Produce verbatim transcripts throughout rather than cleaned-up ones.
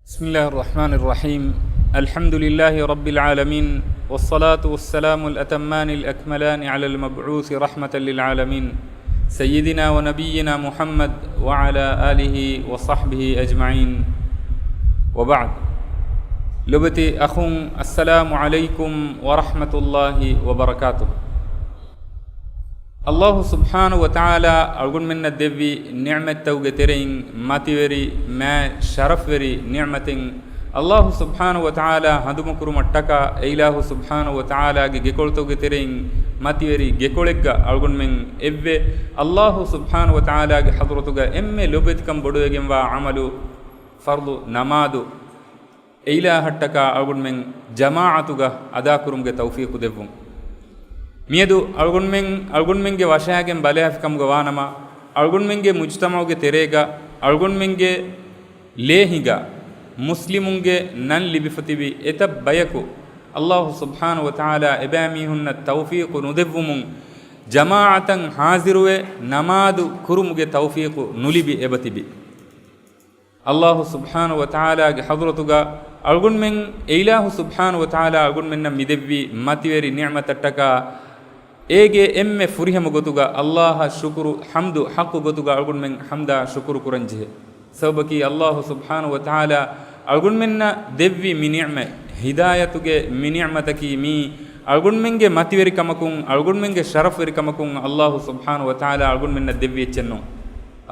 بسم الله الرحمن الرحيم. الحمد لله رب العالمين، والصلاة والسلام الأتمان الأكملان على المبعوث رحمة للعالمين، سيدنا ونبينا محمد وعلى آله وصحبه أجمعين. وبعد. ލޮބުވެތި އަޚުން، السلام عليكم ورحمة الله وبركاته. ﷲ ސުބްޙާނަހޫ ވަތަޢާލާ އަޅުގަނޑުމެންނަށް ދެއްވި ނިޢުމަތްތަކުގެ ތެރެއިން މަތިވެރި، މާތް ޝަރަފްވެރި ނިޢުމަތެއް، ﷲ ސުބްޙާނަހޫ ވަތަޢާލާ ހަނދުމަކުރުމަށްޓަކާ، އެ އިލާހު ސުބްޙާނަހޫ ވަތަޢާލާގެ ގެކޮޅުތަކުގެ ތެރެއިން މަތިވެރި ގެކޮޅެއްގަ އަޅުގަނޑުމެން އެއްވެ. ﷲ ސުބްޙާނަހޫ ވަތަޢާލާގެ ޙަޟްރަތުގަ އެންމެ ލޮބުވެތިކަން ބޮޑުވެގެންވާ ޢަމަލު، ފަރުޟު ނަމާދު، އެ އިލާހަށްޓަކާ އަޅުގަނޑުމެން ޖަމާޢަތުގަ އަދާކުރުމުގެ ތައުފީޤު ދެއްވުން. މިއަދު އަޅުގަނޑުމެން، އަޅުގަނޑުމެންގެ ވަށައިގެން ބަލާފިކަމުގަ ވާނަމަ، އަޅުގަނޑުމެންގެ މުޖުތަމަޢުގެ ތެރޭގަ އަޅުގަނޑުމެންގެ ލޭހިނގާ މުސްލިމުންގެ ނަން ލިބިފަ ތިބި އެތައް ބަޔަކު، ﷲ ސުބްޙާނަހޫ ވަތަޢާލާ އެބައިމީހުންނަށް ތައުފީޤު ނުދެއްވުމުން، ޖަމާޢަތަށް ޙާޟިރުވެ ނަމާދު ކުރުމުގެ ތައުފީޤު ނުލިބި އެބަ ތިބި. ﷲ ސުބްޙާނަހޫ ވަތަޢާލާގެ ޙަޟްރަތުގަ އަޅުގަނޑުމެން، އެ އިލާހު ސުބްޙާނަހޫ ވަތަޢާލާ އަޅުގަނޑުމެންނަށް މިދެއްވި މަތިވެރި ނިޢުމަތަށްޓަކާ، އޭގެ އެންމެ ފުރިހަމަ ގޮތުގަ ﷲ އަށް ޝުކުރު، ޙަމްދު، ޙައްޤު ގޮތުގަ އަޅުގަނޑުމެން ޙަމްދާ ޝުކުރު ކުރަންޖެހޭ. ސަބަބަކީ ﷲ ސުބްޙާނަހޫ ވަތަޢާލާ އަޅުގަނޑުމެންނަށް ދެއްވި މި ނިޢުމަތް، ހިދާޔަތުގެ މި ނިޢުމަތަކީ މީ އަޅުގަނޑުމެންގެ މަތިވެރިކަމަކުން، އަޅުގަނޑުމެންގެ ޝަރަފްވެރިކަމަކުން ﷲ ސުބްޙާނަހޫ ވަތަޢާލާ އަޅުގަނޑުމެންނަށް ދެއްވި އެއްޗެއް ނޫން.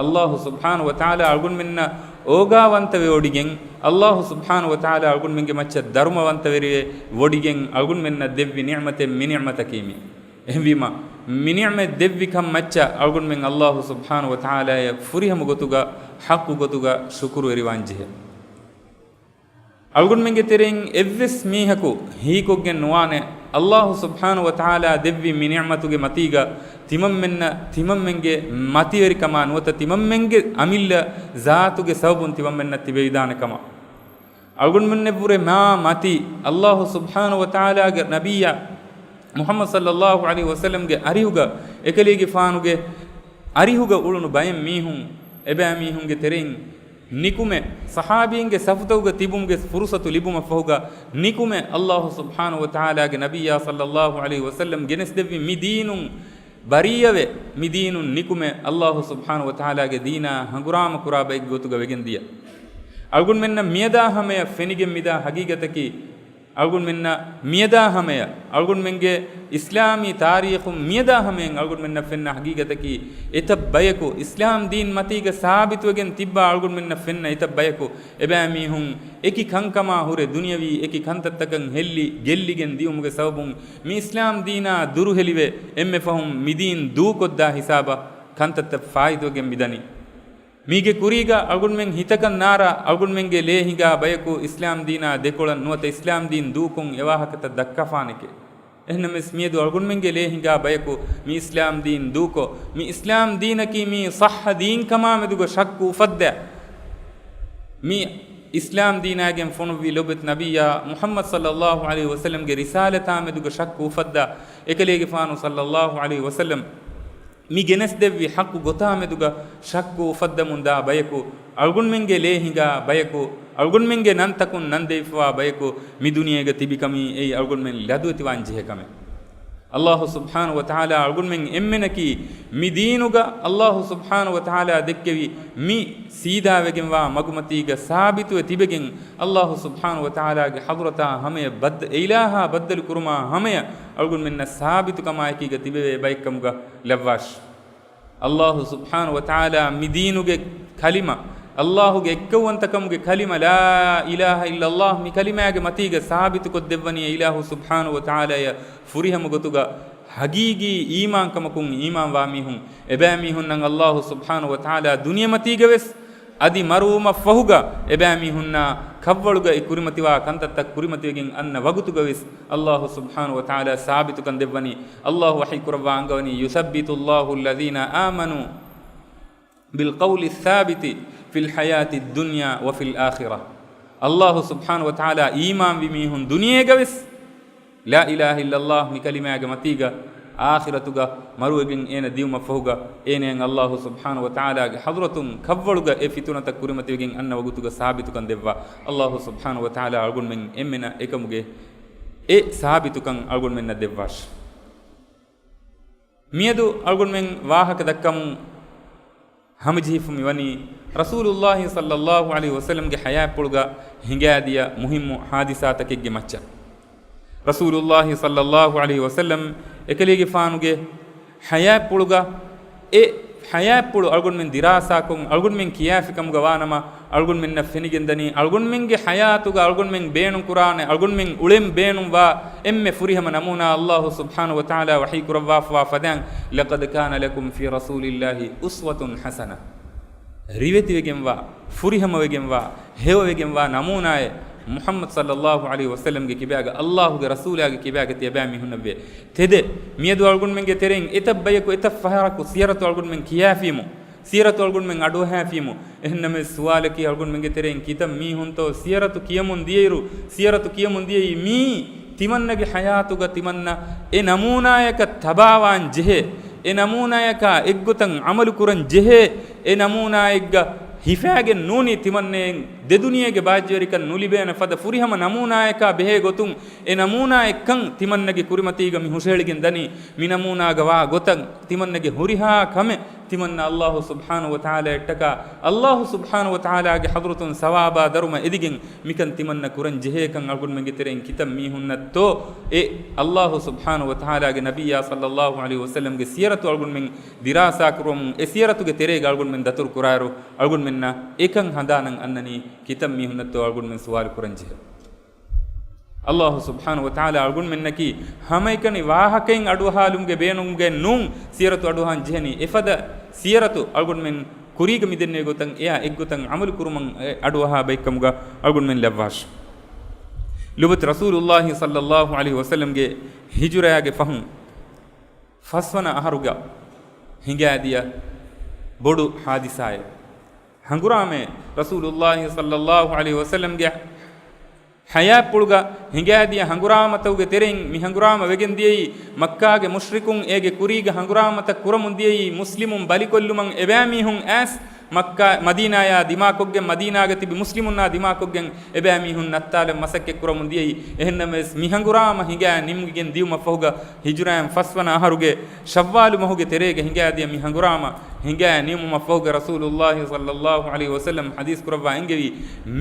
ﷲ ސުބްޙާނަހޫ ވަތަޢާލާ އަޅުގަނޑުމެންނަށް އޯގާވަންތަވެ ވޮޑިގެން، ﷲ ސުބްޙާނަހޫ ވަތަޢާލާ އަޅުގަނޑުމެންގެ މައްޗަށް ދަރުމަވަންތަވެރިވެ ވޮޑިގެން އަޅުގަނޑުމެންނަށް ދެއްވި ނިޢުމަތެއް މި ނިޢުމަތަކީ މީ. އެހެންވީމަ، މި ނިޢުމަތް ދެއްވިކަން މައްޗަށް އަޅުގަނޑުމެން ﷲ ސުބްޙާނަހޫ ވަތަޢާލާއަށް ފުރިހަމަ ގޮތުގަ، ޙައްޤު ގޮތުގަ ޝުކުރުވެރިވާންޖެހޭ. އަޅުގަނޑުމެންގެ ތެރެއިން އެއްވެސް މީހަކު ހީކޮށްގެން ނުވާނެ، ﷲ ސުބްޙާނަހޫ ވަތަޢާލާ ދެއްވި މި ނިޢުމަތުގެ މަތީގަ ތިމަންމެންނަށް ތިމަންމެންގެ މަތިވެރިކަމާ ނުވަތަ ތިމަންމެންގެ އަމިއްލަ ޒާތުގެ ސަބަބުން ތިމަންމެންނަށް ތިބެވިދާނެ ކަމަށް. އަޅުގަނޑުމެންނެއްވުރެ މާ މަތީ، ﷲ ސުބްޙާނަހޫ ވަތަޢާލާގެ ނަބިއްޔާ މުޙައްމަދު ޞައްލައްލާހު ޢަލައިހި ވަސައްލަމްގެ އަރިހުގަ، އެކަލޭގެފާނުގެ އަރިހުގަ އުޅުނު ބައެއް މީހުން، އެބައިމީހުންގެ ތެރެއިން ނިކުމެ، ޞަޙާބީންގެ ސަފުތަކުގަ ތިބުމުގެ ފުރުޞަތު ލިބުމަށްފަހުގަ، ނިކުމެ، ﷲ ސުބްޙާނަހޫ ވަތަޢާލާގެ ނަބިއްޔާ ޞައްލައްލާހު ޢަލައިހި ވަސައްލަމް ގެނެސްދެއްވި މި ދީނުން ބަރީއަވެ، މި ދީނުން ނިކުމެ، ﷲ ސުބްޙާނަހޫ ވަތަޢާލާގެ ދީނާ ހަނގުރާމަ ކުރާ ބައެއްގެ ގޮތުގަ ވެގެންދިޔަ. އަޅުގަނޑުމެންނަށް މިއަދާ ހަމަޔަށް ފެނިގެން މިދާ ހަގީގަތަކީ، އަޅުގަނޑުމެންނަށް މިއަދާ ހަމަޔަށް އަޅުގަނޑުމެންގެ އިސްލާމީ ތާރީޚުން މިއަދާ ހަމަޔަށް އަޅުގަނޑުމެންނަށް ފެންނަ ހަގީގަތަކީ، އެތައް ބަޔަކު އިސްލާމް ދީން މަތީގަ ސާބިތުވެގެން ތިއްބާ އަޅުގަނޑުމެންނަށް ފެންނަ އެތައް ބަޔަކު އެބައިމީހުން އެކި ކަންކަމާ ހުރެ ދުނިޔަވީ އެކި ކަންތައްތަކަށް ހެއްލި ގެއްލިގެން ދިޔުމުގެ ސަބަބުން މި އިސްލާމް ދީނާ ދުރުހެލިވެ އެންމެ ފަހުން މި ދީން ދޫކޮށްދާ ހިސާބަށް ކަންތައްތައް ފާއިތުވެގެން މިދަނީ. މީގެ ކުރީގަ އަޅުގަނޑުމެން ހިތަކަށް ނާރާ، އަޅުގަނޑުމެންގެ ލޭ ހިނގާ ބަޔަކު އިސްލާމް ދީނާ ދެކޮޅަށް ނުވަތަ އިސްލާމް ދީން ދޫކޮށް އެވާހަކަތައް ދައްކާފާނެކޭ. އެހެންނަމަވެސް މިއަދު އަޅުގަނޑުމެންގެ ލޭ ހިނގާ ބަޔަކު މި އިސްލާމް ދީން ދޫކޮށް، މި އިސްލާމް ދީނަކީ މީ ޞައްޙަ ދީންކަމާ މެދުގަ ޝައްކު އުފައްދާ، މި އިސްލާމް ދީނާގެން ފޮނުއްވި ލޮބުވެތި ނަބިއްޔާ މުޙައްމަދު ޞައްލައްލާހު ޢަލައިހި ވަސައްލަމްގެ ރިސާލަތާ މެދުގަ ޝައްކު އުފައްދާ، އެކަލޭގެފާނު ޞައްލައްލާހު ޢަލައިހި ވަސައްލަމް މި ގެނެސްދެއްވި ޙައްޤު ގޮތާ މެދުގަ ޝައްކު އުފައްދަމުންދާ ބަޔަކު، އަޅުގަނޑުމެންގެ ލޭ ހިނގާ ބަޔަކު، އަޅުގަނޑުމެންގެ ނަންތަކުން ނަން ދެވިފަވާ ބަޔަކު މި ދުނިޔޭގަ ތިބިކަމީ އެއީ އަޅުގަނޑުމެން ލަދުވެތިވާން ޖެހޭ ކަމެއް. ﷲ ސުބްޙާނަހޫ ވަތަޢާލާ އަޅުގަނޑުމެން އެންމެނަކީ މި ދީނުގަ ﷲ ސުބްޙާނަހޫ ވަތަޢާލާ ދެއްކެވި މި ސީދާވެގެންވާ މަގުމަތީގަ ސާބިތުވެ ތިބެގެން، ﷲ ސުބްޙާނަހޫ ވަތަޢާލާގެ ޙަޟްރަތާ ހަމަޔަށް ބައްދަ-، އެ އިލާހާ ބައްދަލު ކުރުމާ ހަމަޔަށް އަޅުގަނޑުމެންނަށް ސާބިތުކަމާއެކީގަ ތިބެވޭ ބައެއްކަމުގަ ލައްވާށި. ﷲ ސުބްޙާނަހޫ ވަތަޢާލާ މި ދީނުގެ ކަލިމަ، ﷲގެ އެއްކައުވަންތަކަމުގެ ކަލިމަ، ލާ އިލާހަ އިއްލައްލާހު، މި ކަލިމާގެ މަތީގަ ސާބިތުކޮށްދެއްވަނީ އެ އިލާހު ސުބްޙާނަހޫ ވަތަޢާލާއަށް ފުރިހަމަ ގޮތުގަ ޙަޤީޤީ އީމާންކަމަކުން އީމާންވާ މީހުން، އެބައިމީހުންނަށް ﷲ ސުބްޙާނަހޫ ވަތަޢާލާ ދުނިޔެމަތީގަވެސް އަދި މަރުވުމަށްފަހުގަ އެބައިމީހުންނާ ކަށްވަޅުގައި ކުރިމަތިވާ ކަންތައްތައް ކުރިމަތިވެގެން އަންނަ ވަގުތުގަވެސް ﷲ ސުބްޙާނަހޫ ވަތަޢާލާ ސާބިތުކަން ދެއްވަނީ. ﷲ ވަޙީކުރައްވާ އަންގަވަނީ، يثبت الله الذين آمنوا بالقول الثابت في الحياة الدنيا وفي الآخرة. ﷲ ސުބްޙާނަހޫ ވަތަޢާލާ އީމާންވި މީހުން ދުނިޔޭގަވެސް ލާ އިލާހަ އިއްލައްލާހު މި ކަލިމާގެ މަތީގަ އާޚިރަތުގަ މަރުވެގެން އޭނަ ދިޔުމަށްފަހުގަ، އޭނަޔަށް އައްލާހު ސުބްޙާނަހު ވަތަޢާލާގެ ޙަޟްރަތުން ކަށްވަޅުގަ އެ ފިތުނަތައް ކުރިމަތިވެގެން އަންނަ ވަގުތުގަ ސާބިތުކަން ދެއްވާ. އައްލާހު ސުބްޙާނަހު ވަތަޢާލާ އަޅުގަނޑުމެން އެންމެނަށް އެކަމުގެ އެ ސާބިތުކަން އަޅުގަނޑުމެންނަށް ދެއްވާށި. މިއަދު އަޅުގަނޑުމެން ވާހަކަ ދައްކަމުން ހަމަޖެހިފަ މިވަނީ، ރަސޫލުއްލާހި ޞައްލައްލާހު ޢަލައިހި ވަސައްލަމްގެ ޙަޔާތްޕުޅުގަ ހިނގާދިޔަ މުހިއްމު ޙާދިސާތަކެއްގެ މައްޗަށް. ރަސޫލުއްލާހި ޞައްލައްލާހު ޢަލައިހި ވަސައްލަމް އެކަލޭގެފާނުގެ ޙަޔާތްޕުޅުގަ، އެ ޙަޔާތްޕުޅު އަޅުގަނޑުމެން ދިރާސާކޮށް، އަޅުގަނޑުމެން ކިޔާފިކަމުގަ ވާނަމަ، އަޅުގަނޑުމެންނަށް ފެނިގެންދަނީ، އަޅުގަނޑުމެންގެ ޙަޔާތުގަ އަޅުގަނޑުމެން ބޭނުންކުރާނެ، އަޅުގަނޑުމެން އުޅެން ބޭނުންވާ އެންމެ ފުރިހަމަ ނަމޫނާ އައްލާހު ސުބްޙާނަހު ވަތަޢާލާ ވަޙީކުރައްވާފަވާ ފަދައިން، "لَقَدْ كَانَ لَكُمْ فِي رَسُولِ اللَّهِ أُسْوَةٌ حَسَنَةٌ." ރިވެތިވެގެންވާ، ފުރިހަމަވެގެންވާ، ހެޔޮވެގެންވާ ނަމޫނާއެއް މުޙައްމަދު ޞައްލައްލާހު ޢަލައިހި ވަސައްލަމްގެ ކިބާގަ، އައްލާހުގެ ރަސޫލާގެ ކިބާގަ ތިޔަބައިމީހުންނަށްވޭ. ތެދެއް، މިއަދު އަޅުގަނޑުމެންގެ ތެރެއިން އެތައް ބަޔަކު އެތައް ފަހަރަކު ސިޔަރަތު އަޅުގަނޑުމެން ކިޔާފީމު، ސިޔަރަތު އަޅުގަނޑުމެން އަޑުއަހާފީމު، އެހެންނަމަވެސް ސުވާލަކީ އަޅުގަނޑުމެންގެ ތެރެއިން ކިތައް މީހުންތޯ ސިޔަރަތު ކިޔަމުން ދިޔައިރު، ސިޔަރަތު ކިޔަމުން ދިޔައީ މީ ތިމަންނަގެ ޙަޔާތުގަ ތިމަންނަ އެ ނަމޫނާޔަކަށް ތަބާވާން ޖެހޭ، އެ ނަމޫނާޔަކާ އެއްގޮތަށް ޢަމަލު ކުރަން ޖެހޭ، އެ ނަމޫނާއެއްގަ ހިފާގެން ނޫނީ ތިމަންނައަށް ދެދުނިޔޭގެ ބާއްޖަވެރިކަން ނުލިބޭނެ ފަދަ ފުރިހަމަ ނަމޫނާޔަކާ ބެހޭ ގޮތުން، އެ ނަމޫނާއެއްކަން ތިމަންނަގެ ކުރިމަތީގަ މި ހުށަހެޅިގެން ދަނީ. މި ނަމޫނާގަ ވާ ގޮތަށް ތިމަންނަގެ ހުރިހާ ކަމެއް ތިމަންނަ އައްލާހު ސުބްޙާނަހު ވަތަޢާލާއަށްޓަކާ، އައްލާހު ސުބްޙާނަހު ވަތަޢާލާގެ ޙަޟްރަތުން ސަވާބާ ދަރުމަ އެދިގެން މިކަން ތިމަންނަ ކުރަން ޖެހޭކަން އަޅުގަނޑުމެންގެ ތެރެއިން ކިތައް މީހުންނަށްތޯ އެ އައްލާހު ސުބްޙާނަހު ވަތަޢާލާގެ ނަބިއްޔާ ޞައްލައްލާހު ޢަލައިހި ވަސައްލަމްގެ ސިޔަރަތު އަޅުގަނޑުމެން ދިރާސާ ކުރުވަމުން، އެ ސިޔަރަތުގެ ތެރޭގަ އަޅުގަނޑުމެން ދަތުރު ކުރާއިރު، އަޅުގަނޑުމެންނަށް އެކަން ހަނދާނަށް އަންނަނީ ކިތައް މީހުންނަށްތޯ އަޅުގަނޑުމެން ސުވާލު ކުރަން ޖެހޭ. އައްލާހު ސުބްޙާނަހު ވަތަޢާލާ އަޅުގަނޑުމެންނަކީ ހަމައެކަނި ވާހަކައިން އަޑުއަހާލުމުގެ ބޭނުމުގައެއް ނޫން، ސިޔަރަތު އަޑުއަހަން ޖެހެނީ. އެފަދަ ސިޔަރަތު އަޅުގަނޑުމެން ކުރީގަ މިދެންނެވި ގޮތަށް އެއާ އެއްގޮތަށް ޢަމަލު ކުރުމަށް އެ އަޑުއަހާ ބައެއްކަމުގަ އަޅުގަނޑުމެން ލައްވާށި. ލޮބުވެތި ރަސޫލުއްލާހި ޞައްލައްލާހު ޢަލައިހި ވަސައްލަމްގެ ހިޖުރައިގެ ފަހުން ފަސްވަނަ އަހަރުގަ ހިނގާދިޔަ ބޮޑު ޙާދިސާއެއް. ހަނގުރާމައެއް. ރަސޫލުއްލާހި ޞައްލައްލާހު ޢަލައިހި ވަސައްލަމްގެ ޙަޔާތްޕުޅުގަ ހިނގާދިޔަ ހަނގުރާމަތަކުގެ ތެރެއިން މި ހަނގުރާމަ ވެގެން ދިޔައީ މައްކާގެ މުޝްރިކުން އޭގެ ކުރީގަ ހަނގުރާމަތައް ކުރަމުން ދިޔައީ މުސްލިމުން ބަލިކޮށްލުމަށް އެބައިމީހުން އައިސް މައްކާ، މަދީނާޔާ ދިމާކޮށްގެން، މަދީނާގަ ތިބި މުސްލިމުންނާ ދިމާކޮށްގެން އެބައިމީހުން ނައްތާލަން މަސައްކަތް ކުރަމުން ދިޔައީ. އެހެންނަމަވެސް، މި ހަނގުރާމަ ހިނގާ ނިމިގެން ދިޔުމަށްފަހުގަ، ހިޖުރައިން ފަސްވަނަ އަހަރުގެ ޝައްވާލު މަހުގެ ތެރޭގަ ހިނގާދިޔަ މި ހަނގުރާމަ ހިނގާ ނިމުމަށްފަހުގަ، ރަސޫލުއްލާހި ޞައްލައްލާހު ޢަލައިހި ވަސައްލަމް ޙަދީޘް ކުރައްވާ އެންގެވީ،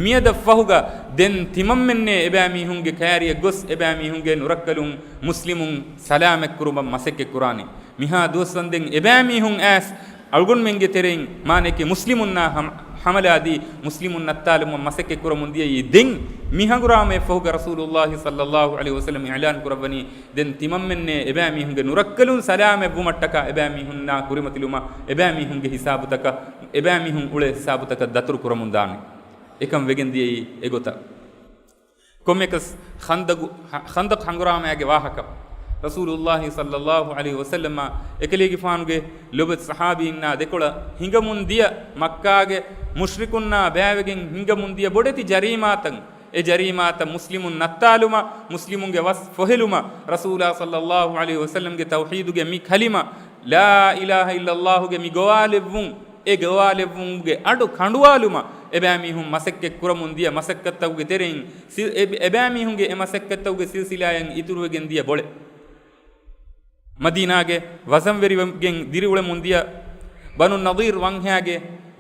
މިއަދަށްފަހުގަ ދެން ތިމަންމެންނޭ އެބައިމީހުންގެ ކައިރިއަށް ގޮސް، އެބައިމީހުންގެ ނުރައްކަލުން މުސްލިމުން ސަލާމަތްކުރުމަށް މަސައްކަތްކުރާނެ. މިހާ ދުވަސްވަންދެން އެބައިމީހުން އައިސް އަޅުގަނޑުމެންގެ ތެރެއިން މާނައަކީ މުސްލިމުންނާ ހަމ-، ހަމަލާދީ، މުސްލިމުން ނައްތާލުމަށް މަސައްކަތްކުރަމުން ދިޔައީ. ދެން މި ހަނގުރާމައަށްފަހުގަ ރަސޫލުއްލާހި ޞައްލައްލާހު ޢަލައިހި ވަސައްލަމް އިޢުލާން ކުރައްވަނީ، ދެން ތިމަންމެންނޭ އެބައިމީހުންގެ ނުރައްކަލުން ސަލާމަތްވުމަށްޓަކާ އެބައިމީހުންނާ ކުރިމަތިލުމަށް، އެބައިމީހުންގެ ހިސާބުތަކަށް، އެބައިމީހުން އުޅޭ ހިސާބުތަކަށް ދަތުރު ކުރަމުންދާނެ. އެކަން ވެގެން ދިޔައީ އެގޮތަށް. ކޮންމެއަކަސް ޚަންދަގު، ޚަންދަޤް ހަނގުރާމައިގެ ވާހަކަ. ރަސޫލުއްލާހި ޞައްލައްލާހު ޢަލައިހި ވަސައްލަމާ އެކަލޭގެފާނުގެ ލޮބުވެތި ޞަޙާބީންނާ ދެކޮޅަށް ހިނގަމުން ދިޔަ މައްކާގެ މުޝްރިކުންނާ ބައިވެގެން ހިނގަމުން ދިޔަ ބޮޑެތި ޖަރީމާތައް، އެ ޖަރީމާތައް މުސްލިމުން ނައްތާލުމަށް، މުސްލިމުންގެ ވަސް ފޮހެލުމަށް، ރަސޫލާ ޞައްލައްލާހު ޢަލައިހި ވަސައްލަމްގެ ތައުޙީދުގެ މި ކަލިމަ، لا إله إلا الله ގެ މި ގޮވާލެއްވުން، އެ ގޮވާލެއްވުމުގެ އަޑު ކަނޑުވާލުމަށް އެބައިމީހުން މަސައްކަތް ކުރަމުން ދިޔަ މަސައްކަތްތަކުގެ ތެރެއިން ސި-، އެ-، އެބައިމީހުންގެ އެ މަސައްކަތްތަކުގެ ސިލްސިލާއިން އިތުރުވެގެން ދިޔަ ބޮޅެއް. މަދީނާގެ ވަޒަންވެރިވެގެން ދިރިއުޅެމުން ދިޔަ ބަނު ނަޟީރު ވަންހާގެ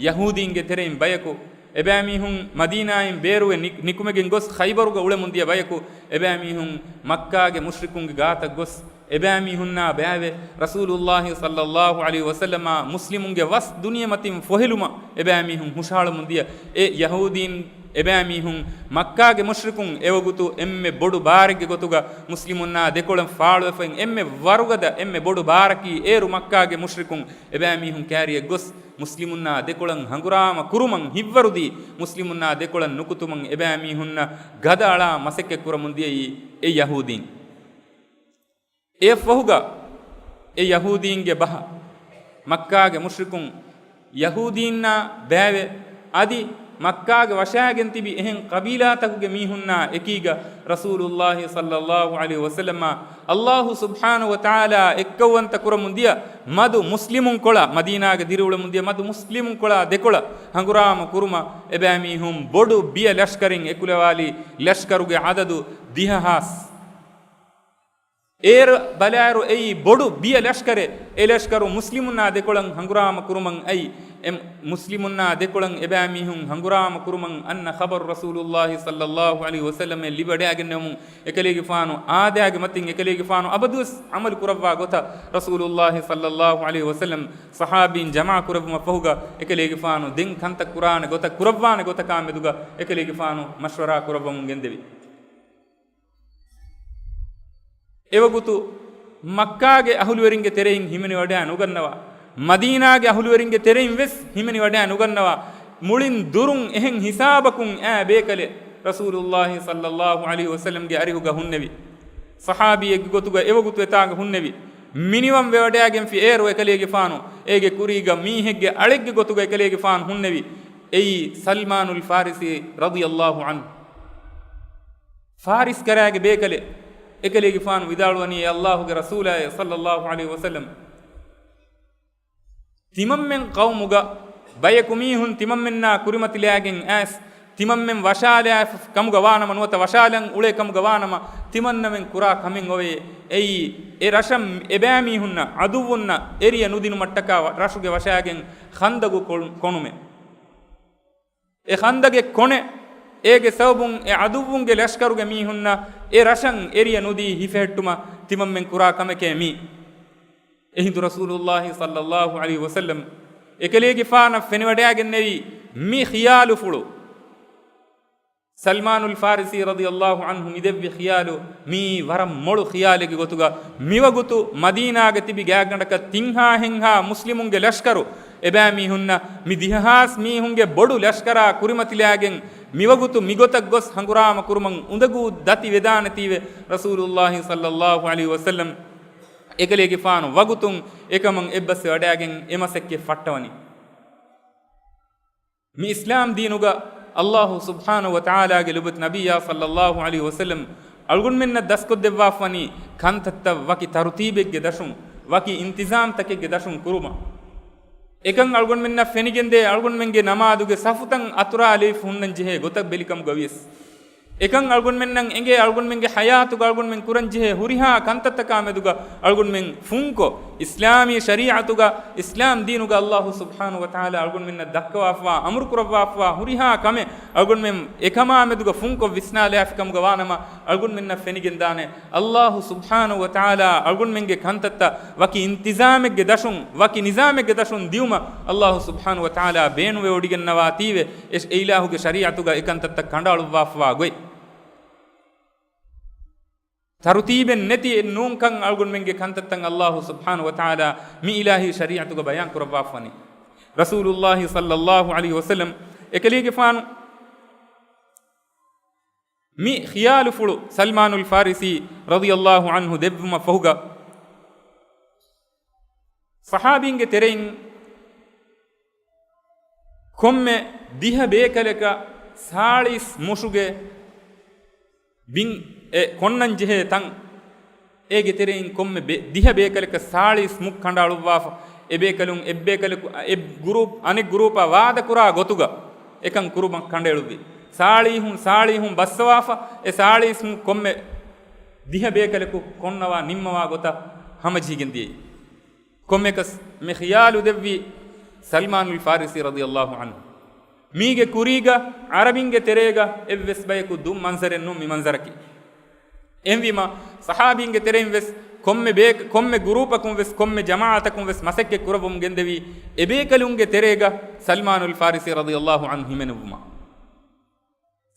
ޔަހޫދީންގެ ތެރެއިން ބަޔަކު، އެބައިމީހުން މަދީނާއިން ބޭރުވެ ނި-، ނިކުމެގެން ގޮސް ޚައިބަރުގަ އުޅެމުން ދިޔަ ބަޔަކު، އެބައިމީހުން މައްކާގެ މުޝްރިކުންގެ ގާތަށް ގޮސް، އެބައިމީހުންނާ ބައިވެ، ރަސޫލުއްލާހި ޞައްލައްލާހު ޢަލައިހި ވަސައްލަމާ މުސްލިމުންގެ ވަސް ދުނިޔެމަތިން ފޮހެލުމަށް އެބައިމީހުން ހުށަހަޅަމުން ދިޔަ، އެ ޔަހޫދީން އެބައިމީހުން މައްކާގެ މުޝްރިކުން އެވަގުތު އެންމެ ބޮޑު ބާރެއްގެ ގޮތުގަ މުސްލިމުންނާ ދެކޮޅަށް ފާޅުވެފައި އެންމެ ވަރުގަދަ އެންމެ ބޮޑު ބާރަކީ އޭރު މައްކާގެ މުޝްރިކުން އެބައިމީހުން ކައިރިއަށް ގޮސް، މުސްލިމުންނާ ދެކޮޅަށް ހަނގުރާމަ ކުރުމަށް ހިތްވަރުދީ، މުސްލިމުންނާ ދެކޮޅަށް ނުކުތުމަށް އެބައިމީހުންނަށް ގަދައަޅާ މަސައްކަތް ކުރަމުން ދިޔައީ އެ ޔަހޫދީން. އެއަށްފަހުގަ އެ ޔަހޫދީންގެ ބަހަށް މައްކާގެ މުޝްރިކުން ޔަހޫދީންނާ ބައިވެ، އަދި މައްކާގެ ވަށާގެން ތިބި އެހެން ޤަބީލާތަކުގެ މީހުންނާ އެކީގަ ރަސޫލުﷲ ޞައްލަﷲ ޢަލައިހި ވަސައްލަމާ ﷲ ސުބްޙާނަހޫ ވަތަޢާލާ އެއްކައުވަންތަ ކުރަމުން ދިޔަ މަދު މުސްލިމުން ކޮޅާ، މަދީނާގެ ދިރިއުޅެމުން ދިޔަ މަދު މުސްލިމުން ކޮޅާ ދެކޮޅަށް ހަނގުރާމަ ކުރުމަށް އެބައިމީހުން ބޮޑު ބިޔަ ލަޝްކަރެއް އެކުލަވާލީ، ލަޝްކަރުގެ ޢަދަދު ދިހަހާސް. އޭރު ބަލާއިރު އެއީ ބޮޑު ބިޔަ ލަޝްކަރެއް. އެ ލަޝްކަރު މުސްލިމުންނާ ދެކޮޅަށް ހަނގުރާމަ ކުރުމަށް އައި، އެ މުސްލިމުންނާ ދެކޮޅަށް އެބައިމީހުން ހަނގުރާމަ ކުރުމަށް އަންނަ ޚަބަރު ރަސޫލުﷲ ޞައްލަﷲ ޢަލައިހި ވަސައްލަމަށް ލިބިވަޑައިގެންނެވުމުން، އެކަލޭގެފާނު އާދައިގެ މަތިން އެކަލޭގެފާނު އަބަދުވެސް ޢަމަލު ކުރައްވާ ގޮތަށް ރަސޫލުﷲ ޞައްލަﷲ ޢަލައިހި ވަސައްލަމް ޞަޙާބީން ޖަމާ ކުރެއްވުމަށް ފަހުގަ އެކަލޭގެފާނު ދެން ކަންތައް ކުރާނެ ގޮތަށް، ކުރައްވާނެ ގޮތަކާ މެދުގަ އެކަލޭގެފާނު މަޝްވަރާ ކުރައްވަމުން ގެންދެވި. އެވަގުތު މައްކާގެ އަހުލުވެރިންގެ ތެރެއިން ހިމެނިވަޑައި ނުގަންނަވާ، މަދީނާގެ އަހުލުވެރިންގެ ތެރެއިން ވެސް ހިމެނިވަޑައި ނުގަންނަވާ، މުޅިން ދުރުން އެހެން ހިސާބަކުން އާ ބޭކަލެއް ރަސޫލުﷲ ޞައްލަﷲ ޢަލައިހި ވަސައްލަމްގެ އަރިހުގަ ހުންނެވި. ޞަޙާބީއެއްގެ ގޮތުގަ އެވަގުތު އެތާނގަ ހުންނެވި. މިނިވަން ވެވަޑައިގެންފި އޭރު އެކަލޭގެފާނު އޭގެ ކުރީގަ މީހެއްގެ އަޅެއްގެ ގޮތުގަ އެކަލޭގެފާނު ހުންނެވި. އެއީ ސަލްމާނުލް ފާރިސީ ރަޟިޔަﷲ ޢަންހު. ފާރިސް ކަރާގެ ބޭކަލެއް. އެކަލޭގެފާނު ވިދާޅުވަނީ، އޭ ﷲ ގެ ރަސޫލާއޭ ޞައްލަﷲ ޢަލައިހި ވަސައްލަމް، ތިމަންމެން ޤައުމުގަ ބަޔަކު މީހުން ތިމަންމެންނާ ކުރިމަތިލާގެން އައިސް، ތިމަންމެން ވަށާލާފަ ކަމުގަ ވާނަމަ، ނުވަތަ ވަށާލަން އުޅޭ ކަމުގަ ވާނަމަ، ތިމަންނަމެން ކުރާ ކަމެއް އޮވޭ. އެއީ، އެ ރަށަށް އެބައިމީހުންނަށް، ޢަދުއްވުންނަށް އެރިޔަ ނުދިނުމަށްޓަކާ ވަ-، ރަށުގެ ވަށާގެން ޚަންދަގު ކޮ-، ކޮނުމެއް. އެ ޚަންދަގެއް ކޮނެ، އޭގެ ސަބަބުން އެ ޢަދުއްވުންގެ ލަޝްކަރުގެ މީހުންނަށް އެ ރަށަށް އެރިޔަ ނުދީ ހިފެހެއްޓުމަށް ތިމަންމެން ކުރާ ކަމެކޭ މީ. އެހިނދު ރަސޫލުﷲ ޞައްލަﷲ ޢަލައިހި ވަސައްލަމް އެކަލޭގެފާނަށް ފެނިވަޑައިގެންނެވި މި ޚިޔާލުފުޅު. ސަލްމާނުލް ފާރިސީ ރަޟިޔަﷲ ޢަންހު މި ދެއްވި ޚިޔާލު މީ ވަރަށް މޮޅު ޚިޔާލެއްގެ ގޮތުގަ، މިވަގުތު މަދީނާގަ ތިބި ގާތްގަނޑަކަށް ތިންހާ ހެންހާ މުސްލިމުންގެ ލަޝްކަރު އެބައިމީހުންނަށް މި ދިހަހާސް މީހުންގެ ބޮޑު ލަޝްކަރާ ކުރިމަތިލާގެން މިވަގުތު މިގޮތަށް ގޮސް ހަނގުރާމަ ކުރުމަށް އުނދަގޫ ދަތި ވެދާނެތީވެ، ރަސޫލުﷲ ޞައްލަﷲ ޢަލައިހި ވަސައްލަމް އެކަލޭގެފާނު ވަގުތުން އެކަމަށް އެއްބަސްވެވަޑައިގެން އެ މަސައްކަތް ފައްޓަވަނީ. މި އިސްލާމް ދީނުގަ ﷲ ސުބްޙާނަހޫ ވަތަޢާލާގެ ލޮބުވެތި ނަބިއްޔާ ޞައްލަﷲ ޢަލައިހި ވަސައްލަމް އަޅުގަނޑުމެންނަށް ދަސްކޮށްދެއްވާފަވަނީ ކަންތައްތައް ވަކި ތަރުތީބެއްގެ ދަށުން، ވަކި އިންތިޒާމްތަކެއްގެ ދަށުން ކުރުމަށް. އެކަން އަޅުގަނޑުމެންނަށް ފެނިގެންދޭ އަޅުގަނޑުމެންގެ ނަމާދުގެ ސަފުތައް އަތުރާލެވިފަ ހުންނަން ޖެހޭ ގޮތަށް ބެލިކަމުގަ ވިޔަސް. އެކަން އަޅުގަނޑުމެންނަށް އެނގޭ އަޅުގަނޑުމެންގެ ޙަޔާތުގަ އަޅުގަނޑުމެން ކުރަންޖެހޭ ހުރިހާ ކަންތައްތަކާ މެދުގަ އަޅުގަނޑުމެން ފުންކޮށް، އިސްލާމީ ޝަރީޢަތުގަ، އިސްލާމް ދީނުގަ ﷲ ސުބްޙާނަހޫ ވަތަޢާލާ އަޅުގަނޑުމެންނަށް ދައްކަވާފަވާ، އަމުރު ކުރައްވާފަވާ ހުރިހާ ކަމެއް އަޅުގަނޑުމެން އެކަމާ މެދުގަ ފުންކޮށް ވިސްނާލާފި ކަމުގަ ވާނަމަ، އަޅުގަނޑުމެންނަށް ފެނިގެންދާނެ ﷲ ސުބްޙާނަހޫ ވަތަޢާލާ އަޅުގަނޑުމެންގެ ކަންތައްތައް ވަކި އިންތިޒާމެއްގެ ދަށުން، ވަކި ނިޒާމެއްގެ ދަށުން ދިއުމަށް ﷲ ސުބްޙާނަހޫ ވަތަޢާލާ ބޭނުންވެވޮޑިގަންނަވާތީވެ، އެ އިލާހުގެ ޝަރީޢަތުގަ އެކަންތައްތައް ކަނޑައަޅުއްވާފަވާ ގޮތް. ތަރުތީބެއް ނެތި ނޫންކަން އަޅުގަނޑުމެންގެ ކަންތައްތައް ﷲ ސުބްޙާނަހޫ ވަތަޢާލާ މި އިލާހީ ޝަރީޢަތުގަ ބަޔާން ކުރައްވާފަވަނީ. ރަސޫލުﷲ ޞައްލަﷲ ޢަލައިހި ވަސައްލަމް އެކަލޭގެފާނު މި ޚިޔާލުފުޅު ސަލްމާނުލް ފާރިސީ ރަޟިޔަﷲ ޢަންހު ދެއްވުމަށް ފަހުގަ، ޞަޙާބީންގެ ތެރެއިން ކޮންމެ ދިހަ ބޭކަލަކަށް ސާޅީސް މުށުގެ ބިން އެ ކޮންނަން ޖެހޭ ތަން، އޭގެ ތެރެއިން ކޮންމެ ބެ-، ދިހަ ބޭކަލަކަށް ސާޅީސް މުށް ކަނޑައަޅުއްވާފަ. އެ ބޭކަލުން އެއް ބޭކަލަކު، އެ ގްރޫޕް އަނެއް ގްރޫޕާ ވާދަކުރާ ގޮތުގަ އެކަން ކުރުމަށް ކަނޑައެޅުއްވި. ސާޅީހުން، ސާޅީހުން ބައްސަވާފަ، އެ ސާޅީސް މުށް ކޮންމެ ދިހަ ބޭކަލަކު ކޮންނަވާ ނިންމަވާ ގޮތަށް ހަމަޖެހިގެން ދިޔައީ. ކޮންމެކަސް މި ޚިޔާލު ދެއްވީ ސަލްމާނުލް ފާރިސީ ރަޟިޔަﷲ ޢަންހު. މީގެ ކުރީގަ ޢަރަބިންގެ ތެރޭގަ އެއްވެސް ބަޔަކު ދުށް މަންޒަރެއް ނޫން މި މަންޒަރަކީ. އެހެންވީމަ، ޞަޙާބީންގެ ތެރެއިން ވެސް ކޮންމެ ބޭ-، ކޮންމެ ގްރޫޕަކުން ވެސް، ކޮންމެ ޖަމާޢަތަކުން ވެސް މަސައްކަތް ކުރައްވަމުން ގެންދެވީ، އެބޭކަލުންގެ ތެރޭގަ ސަލްމާނުލް ފާރިސީ ރަޟިޔަﷲ ޢަންހު ހިމެނުއްވުމަށް.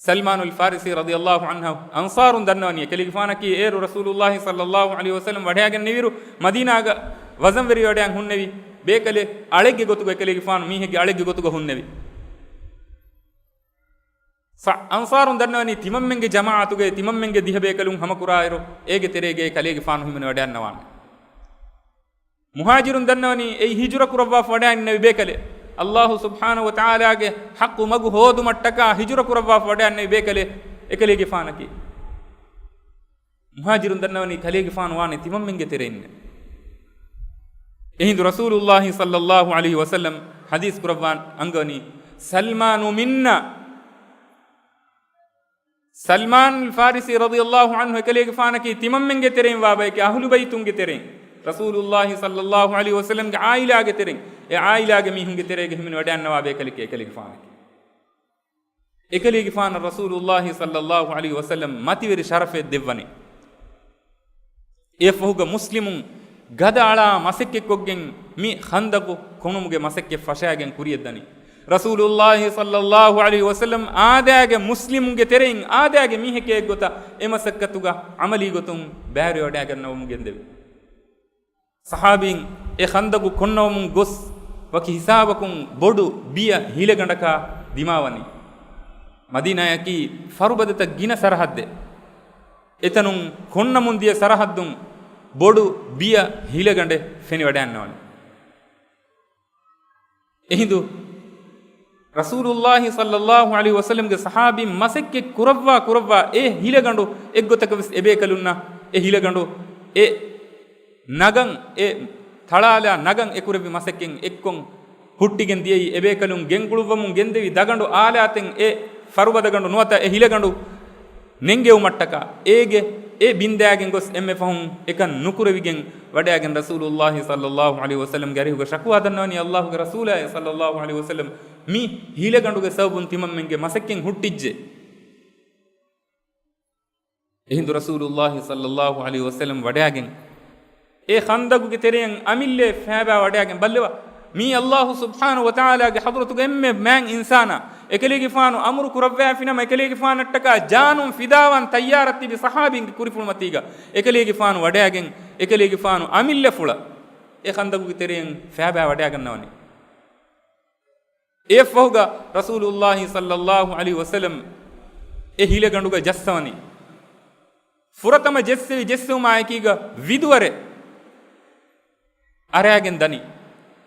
ސަލްމާނުލް ފާރިސީ ރަޟިޔަﷲ ޢަންހު އަންޞާރުން ދަންނަވަނީ، އެކަލޭގެފާނަކީ އޭރު ރަސޫލުﷲ ޞައްލަﷲ ޢަލައިހި ވަސައްލަމް ވަޑައިގެންނެވިއިރު މަދީނާގަ ވަޒަންވެރިވެވަޑައިގެން ހުންނެވި ބޭކަލެއް، އަޅެއްގެ ގޮތުގަ އެކަލޭގެފާނު މީހެއްގެ އަޅެއްގެ ގޮތުގަ ހުންނެވި. ސަ-، އަންޞާރުން ދަންނަވަނީ ތިމަންމެންގެ ޖަމާޢަތުގައި ތިމަންމެންގެ ދިހަ ބޭކަލުން ހަމަކުރާއިރު، އޭގެ ތެރޭގައި ކަލޭގެފާނު ހިމެނިވަޑައިގަންނަވާނެ. މުހާޖިރުން ދަންނަވަނީ އެއީ ހިޖުރަ ކުރައްވާފަ ވަޑައިންނެވި ބޭކަލެއް. ﷲ ސުބްޙާނަހޫ ވަތަޢާލާގެ ޙައްޤު މަގު ހޯދުމަށްޓަކާ ހިޖުރަ ކުރައްވާފަ ވަޑައިގެންނެވި ބޭކަލެއް އެކަލޭގެފާނަކީ. މުހާޖިރުން ދަންނަވަނީ ކަލޭގެފާނު ވާނެ ތިމަންމެންގެ ތެރެއިންނޭ. އެހިނދު ރަސޫލުﷲ ޞައްލައްލާހު ޢަލައިހި ވަސައްލަމް ޙަދީޘް ކުރައްވާ އަންގަވަނީ، "سلمان منا." ސަލްމާން ފާރިސީ ރަޟިޔައްލާހު ޢަންހު އެކަލޭގެފާނަކީ ތިމަންމެންގެ ތެރެއިން ވާ ބަޔެކޭ، އަހުލު ބައިތުންގެ ތެރެއިން، ރަސޫލުﷲ ޞައްލައްލާހު ޢަލައިހި ވަސައްލަމްގެ ޢާއިލާގެ ތެރެއިން، އެ ޢާއިލާގެ މީހުންގެ ތެރޭގަ ހިމެނި ވަޑައިގަންނަވާ ބޭކަލެކޭ އެކަލޭގެފާނަކީ. އެކަލޭގެފާނަށް ރަސޫލުﷲ ޞައްލައްލާހު ޢަލައިހި ވަސައްލަމް މަތިވެރި ޝަރަފެއް ދެއްވަނީ. އެއަށްފަހުގަ މުސްލިމުން ގަދަ އަޅާ މަސައްކަތްކޮށްގެން މި ޚަންދަޤު ކޮނުމުގެ މަސައްކަތް ފަށައިގެން ކުރިޔަށްދަނީ. ރަސޫލުﷲ ޞައްލައްލާހު ޢަލައިހި ވަސައްލަމް އާދައިގެ މުސްލިމުންގެ ތެރެއިން އާދައިގެ މީހެކޭ އެއްގޮތަށް އެ މަސައްކަތުގަ ޢަމަލީ ގޮތުން ބައިވެރިވަޑައިގަންނަވަމުން ގެންދެވި. ޞަޙާބީން އެ ޚަންދަޤު ކޮންނަވަމުން ގޮސް، ވަކި ހިސާބަކުން ބޮޑު ބިޔަ ހިލަގަނޑަކާ ދިމާވަނީ. މަދީނާއަކީ ފަރުބަދަތައް ގިނަ ސަރަޙައްދެއް. އެތަނުން ކޮންނަމުން ދިޔަ ސަރަޙައްދުން ބޮޑު ބިޔަ ހިލަގަނޑެއް ފެނިވަޑައިގަންނަވަނީ. އެހިނދު ރަސޫލުﷲ ޞައްލައްލާހު ޢަލައިހި ވަސައްލަމްގެ ޞަޙާބީން މަސައްކަތް ކުރައްވާ ކުރައްވާ އެ ހިލަގަނޑު އެއްގޮތަކަށް ވެސް އެބޭކަލުންނަށް އެ ހިލަގަނޑު އެ ނަގަން އެ ތަޅާލާ ނަގަން އެކުރެއްވި މަސައްކަތް އެއްކޮށް ހުއްޓިގެން ދިޔައީ. އެބޭކަލުން ގެންގުޅުއްވަމުން ގެންދެވި ދަގަނޑު އާލާތެއް އެ ފަރުބަދަގަނޑު ނުވަތަ އެ ހިލަގަނޑު ނެންގެވުމަށްޓަކާ އޭގެ އެ ބިންދާގެން ގޮސް އެންމެ ފަހުން އެކަން ނުކުރެވިގެން ވަޑައިގެން ރަސޫލުﷲ ޞައްލައްލާހު ޢަލައިހި ވަސައްލަމްގެ އަރިހުގަ ޝަކުވާ ދަންނަވަނީ ﷲގެ ރަސޫލާއޭ ޞައްލައްލާހު ޢަލައިހި ވަސައްލަމް މި ހިލަގަނޑުގެ ސަބަބުން ތިމަންމެންގެ މަސައްކަތް ހުއްޓިއްޖެ. އެހިނދު ރަސޫލުﷲ ޞައްލައްލާހު ޢަލައިހި ވަސައްލަމް ވަޑައިގެން އެ ޚަންދަޤުގެ ތެރެއަށް އަމިއްލައަށް ފައިބާ ވަޑައިގެން ބައްލަވާ. މީ ﷲ ސުބްޙާނަހޫ ވަތަޢާލާގެ ޙަޟްރަތުގަ އެންމެ މާތް އިންސާނާ. އެކަލޭގެފާނު އަމުރު ކުރައްވާފިނަމަ އެކަލޭގެފާނަށްޓަކާ ޖާނުން ފިދާވާން ތައްޔާރަށް ތިބި ޞަޙާބީންގެ ކުރިފުޅުމަތީގަ އެކަލޭގެފާނު ވަޑައިގެން އެކަލޭގެފާނު އަމިއްލަފުޅަށް އެ ޚަންދަޤުގެ ތެރެއިން ފައިބާ ވަޑައިގަންނަވަނީ. އެއަށްފަހުގަ ރަސޫލުﷲ ޞައްލައްލާހު ޢަލައިހި ވަސައްލަމް އެ ހިލަގަނޑުގަ ޖައްސަވަނީ. ފުރަތަމަ ޖެއްސެވި ޖެއްސެވުމާ އެކީގަ ވިދުވަރެއް އަރާގެން ދަނީ.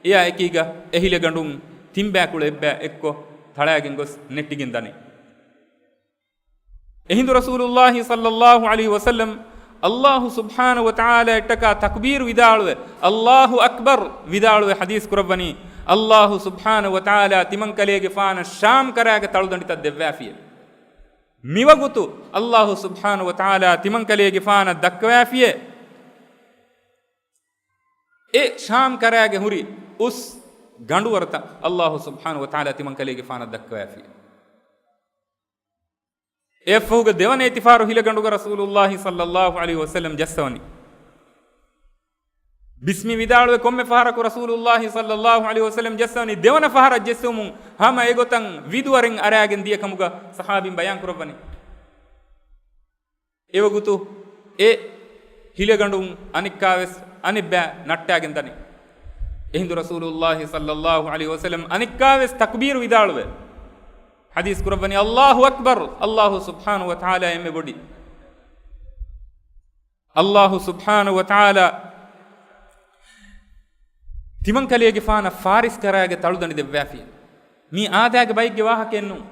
އެއާ އެކީގަ އެ ހިލަގަނޑުން ތިންބައިކުޅަ އެއްބައި އެއްކޮށް ތަޅާގެން ގޮސް ނެއްޓިގެން ދަނީ. އެހިނދު ރަސޫލުﷲ ޞައްލައްލާހު ޢަލައިހި ވަސައްލަމް ﷲ ސުބްޙާނަހޫ ވަތަޢާލާއަށްޓަކާ ތަކްބީރު ވިދާޅުވެ، "ﷲ އަކްބަރު" ވިދާޅުވެ ޙަދީޘް ކުރައްވަނީ، ﷲ ސުބްޙާނަހޫ ވަތަޢާލާ ތިމަންކަލޭގެފާނަށް ޝާމް ކަރާގެ ތަޅުދަނޑިތައް ދެއްވާފިޔެވެ. މިވަގުތު ﷲ ސުބްޙާނަހޫ ވަތަޢާލާ ތިމަންކަލޭގެފާނަށް ދައްކަވާފިޔެވެ. އެ ޝާމް ކަރާގެ ހުރި އުސް ގަނޑުވަރުތައް ﷲ ސުބްޙާނަހޫ ވަތަޢާލާ ތިމަންކަލޭގެފާނަށް ދައްކަވާފިޔެވެ. އެއަށްފަހުގަ ދެވަނަ އެތިފާރު ހިލަގަނޑުގަ ރަސޫލުﷲ ޞައްލައްލާހު ޢަލައިހި ވަސައްލަމް ޖައްސަވަނީ. ބިސްމި ވިދާޅުވެ ކޮންމެ ފަހަރަކު ރަސޫލުﷲ ޞައްލައްލާހު ޢަލައިހި ވަސައްލަމް ޖައްސަވަނީ. ދެވަނަ ފަހަރަށް ޖެއްސެވުމުން ހަމަ އެގޮތަށް ވިދުވަރެއް އަރާގެން ދިޔަ ކަމުގަ ޞަޙާބީން ބަޔާން ކުރައްވަނީ. އެވަގުތު އެ ހިލަގަނޑުން އަނެއްކާވެސް އަނެއްބައި ނައްޓާގެން ދަނީ. އެހިނދު ރަސޫލުﷲ ޞައްލައްލާހު ޢަލައިހި ވަސައްލަމް އަނެއްކާވެސް ތަކްބީރު ވިދާޅުވެ ޙަދީޘް ކުރައްވަނީ، "ﷲ އަކްބަރު، ﷲ ސުބްޙާނަހޫ ވަތަޢާލާ އެންމެ ބޮޑި." ﷲ ސުބްޙާނަހޫ ވަތަޢާލާ ތިމަންކަލޭގެފާނަށް ފާރިސް ކަރާގެ ތަޅުދަނޑި ދެއްވާފި. މީ އާދައިގެ ބައެއްގެ ވާހަކައެއް ނޫން.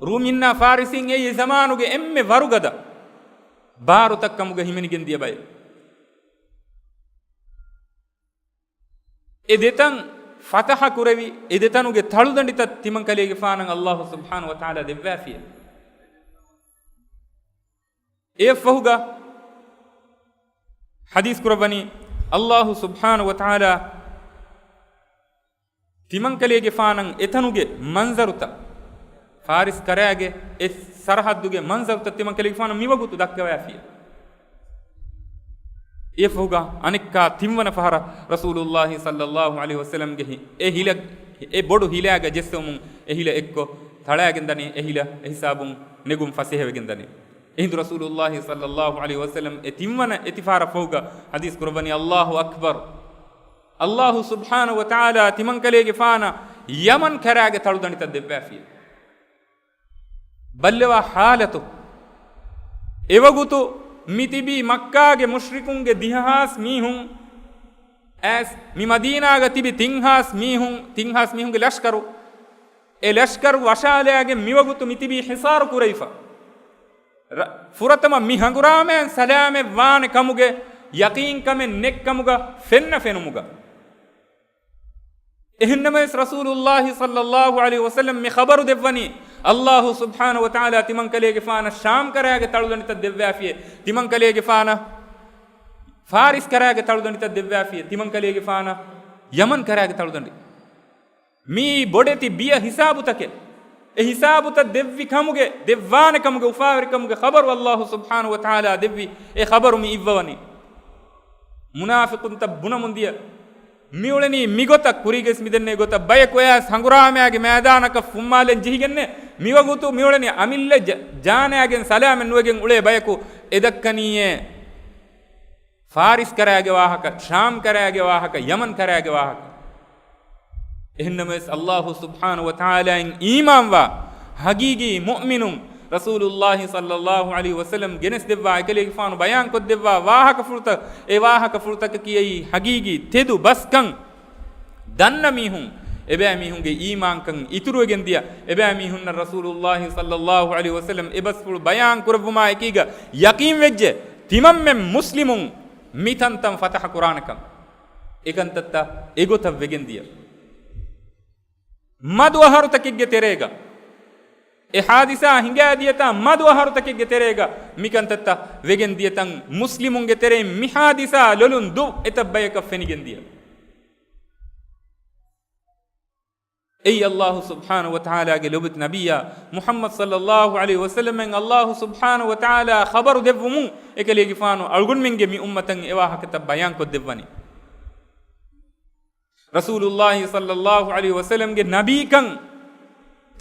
ރޫމީންނާ ފާރިސީން އެއީ އެ ޒަމާނުގެ އެންމެ ވަރުގަދަ ބާރުތައް ކަމުގަ ހިމެނިގެން ދިޔަ ބައެއް. އެ ދެތަން ފަތަޙަ ކުރެވި، އެ ދެތަނުގެ ތަޅުދަނޑިތައް ތިމަންކަލޭގެފާނަށް ﷲ ސުބްޙާނަހޫ ވަތަޢާލާ ދެއްވާފި. އެއަށްފަހުގަ ޙަދީޘް ކުރައްވަނީ، ﷲ ސުބްޙާނަހޫ ވަތަޢާލާ ތިމަންކަލޭގެފާނަށް އެތަނުގެ މަންޒަރުތައް، ފާރިސް ކަރާގެ އެ ސަރަޙައްދުގެ މަންޒަރުތައް ތިމަންކަލޭގެފާނަށް މިވަގުތު ދައްކަވާފި. އެއަށްފަހުގަ އަނެއްކާ ތިންވަނަ ފަހަރަށް ރަސޫލުﷲ ޞައްލައްލާހު ޢަލައިހި ވަސައްލަމްގެ ހި-، އެ ހިލަ، އެ ބޮޑު ހިލާގަ ޖެއްސެވުމުން އެ ހިލަ އެއްކޮށް ތަޅާގެން ދަނީ، އެ ހިލަ އެ ހިސާބުން ނެގުން ފަސޭހަވެގެން ދަނީ. އެހިނދު ރަސޫލުﷲ ޞައްލައްލާހު ޢަލައިހި ވަސައްލަމް އެ ތިންވަނަ އެތިފާރަށް ފަހުގަ ޙަދީޘް ކުރައްވަނީ، ﷲ އަކްބަރު. ﷲ ސުބްޙާނަހޫ ވަތަޢާލާ ތިމަންކަލޭގެފާނަށް ޔަމަން ކަރާގެ ތަޅުދަނޑިތައް ދެއްވާފި. ބައްލަވާ ޙާލަތު. އެވަގުތު މިތިބީ މައްކާގެ މުޝްރިކުންގެ ދިހަހާސް މީހުން އައިސް މި މަދީނާގަ ތިބި ތިން ހާސް މީހުން، ތިން ހާސް މީހުންގެ ލަޝްކަރު، އެ ލަޝްކަރު ވަށާލައިގެން މިވަގުތު މި ތިބީ ހިޞާރު ކުރެވިފަ. ރަ-، ފުރަތަމަ މި ހަނގުރާމައިން ސަލާމަތް ވާނެ ކަމުގެ ޔަޤީންކަމެއް ނެތް ކަމުގަ ފެންނަ ފެނުމުގަ. އެހެންނަމަވެސް ރަސޫލުﷲ ޞައްލަﷲ ޢަލައިހި ވަސައްލަމް މި ޚަބަރު ދެއްވަނީ، ﷲ ސުބްޙާނަހޫ ވަތަޢާލާ ތިމަންކަލޭގެފާނަށް ޝާމް ކަރާގެ ތަޅުދަނޑިތައް ދެއްވާފިޔޭ، ތިމަންކަލޭގެފާނަށް ފާރިސް ކަރާގެ ތަޅުދަނޑިތައް ދެއްވާފިޔޭ، ތިމަންކަލޭގެފާނަށް ޔަމަން ކަރާގެ ތަޅުދަނޑި. މިއީ ބޮޑެތި ބިޔަ ހިސާބުތަކެއް. އެ ހިސާބުތައް ދެއްވި ކަމުގެ، ދެއްވާނެ ކަމުގެ އުފާވެރިކަމުގެ ޚަބަރު ﷲ ސުބްޙާނަހޫ ވަތަޢާލާ ދެއްވި އެ ޚަބަރު މި އިއްވަވަނީ. މުނާފިޤުންތައް ބުނަމުން ދިޔަ މިއުޅެނީ މިގޮތަށް، ކުރީގަސް މިދެންނެވި ގޮތަށް. ބަޔަކު އެއާސް ހަނގުރާމައިގެ މައިދާނަކަށް ފުއްމާލެން ޖެހިގެންނެއް، މިވަގުތު މިއުޅެނީ އަމިއްލަ ޖަ-، ޖާނައިގެން ސަލާމަތް ނުވެގެން އުޅޭ ބަޔަކު އެ ދައްކަނީއޭ. ފާރިސް ކަރާގެ ވާހަކަ، ޝާމް ކަރާގެ ވާހަކަ، ޔަމަން ކަރާގެ ވާހަކަ. އެހެންނަމަވެސް ﷲ ސުބްޙާނަހޫ ވަތަޢާލާއިން އީމާންވާ ހަގީގީ މުއުމިނުން ރަސޫލުﷲ ޞައްލަﷲ ޢަލައިހި ވަސައްލަމް ގެނެސްދެއްވާ، އެކަލޭގެފާނު ބަޔާންކޮށްދެއްވާ ވާހަކަފުޅުތައް، އެ ވާހަކަފުޅުތަކަކީ އެއީ ހަގީގީ ތެދު ބަސްކަން ދަންނަ މީހުން، އެބައިމީހުންގެ އީމާންކަން އިތުރުވެގެންދިޔަ، އެބައިމީހުންނަށް ރަސޫލުﷲ ޞައްލަﷲ ޢަލައިހި ވަސައްލަމް އެ ބަސްފުޅު ބަޔާންކުރެއްވުމާ އެކީގަ ޔަޤީންވެއްޖެ، ތިމަންމެން މުސްލިމުން މި ތަންތަން ފަތަޙަ ކުރާނެކަން، އެކަންތައްތައް އެގޮތަށް ވެގެންދިޔަ. މަދު އަހަރުތަކެއްގެ ތެރޭގަ، އެ ޙާދިސާ ހިނގާދިޔަތާ މަދު އަހަރުތަކެއްގެ ތެރޭގަ މިކަންތައްތައް ވެގެން ދިޔަތަން، މުސްލިމުންގެ ތެރެއިން މި ޙާދިސާ ލޮލުން ދުށް އެތައް ބަޔަކަށް ފެނިގެން ދިޔަ. އެއީ ﷲ ސުބްޙާނަހޫ ވަތަޢާލާގެ ލޯބިވެތި ނަބިއްޔާ މުޙައްމަދު ޞައްލަﷲ ޢަލައިހި ވަސައްލަމަށް ﷲ ސުބްޙާނަހޫ ވަތަޢާލާ ޚަބަރު ދެއްވުމުން އެކަލޭގެފާނު އަޅުގަނޑުމެންގެ މި އުއްމަތަށް އެ ވާހަކަތައް ބަޔާންކޮށްދެއްވަނީ. ރަސޫލުﷲ ޞައްލަﷲ ޢަލައިހި ވަސައްލަމްގެ ނަބީކަން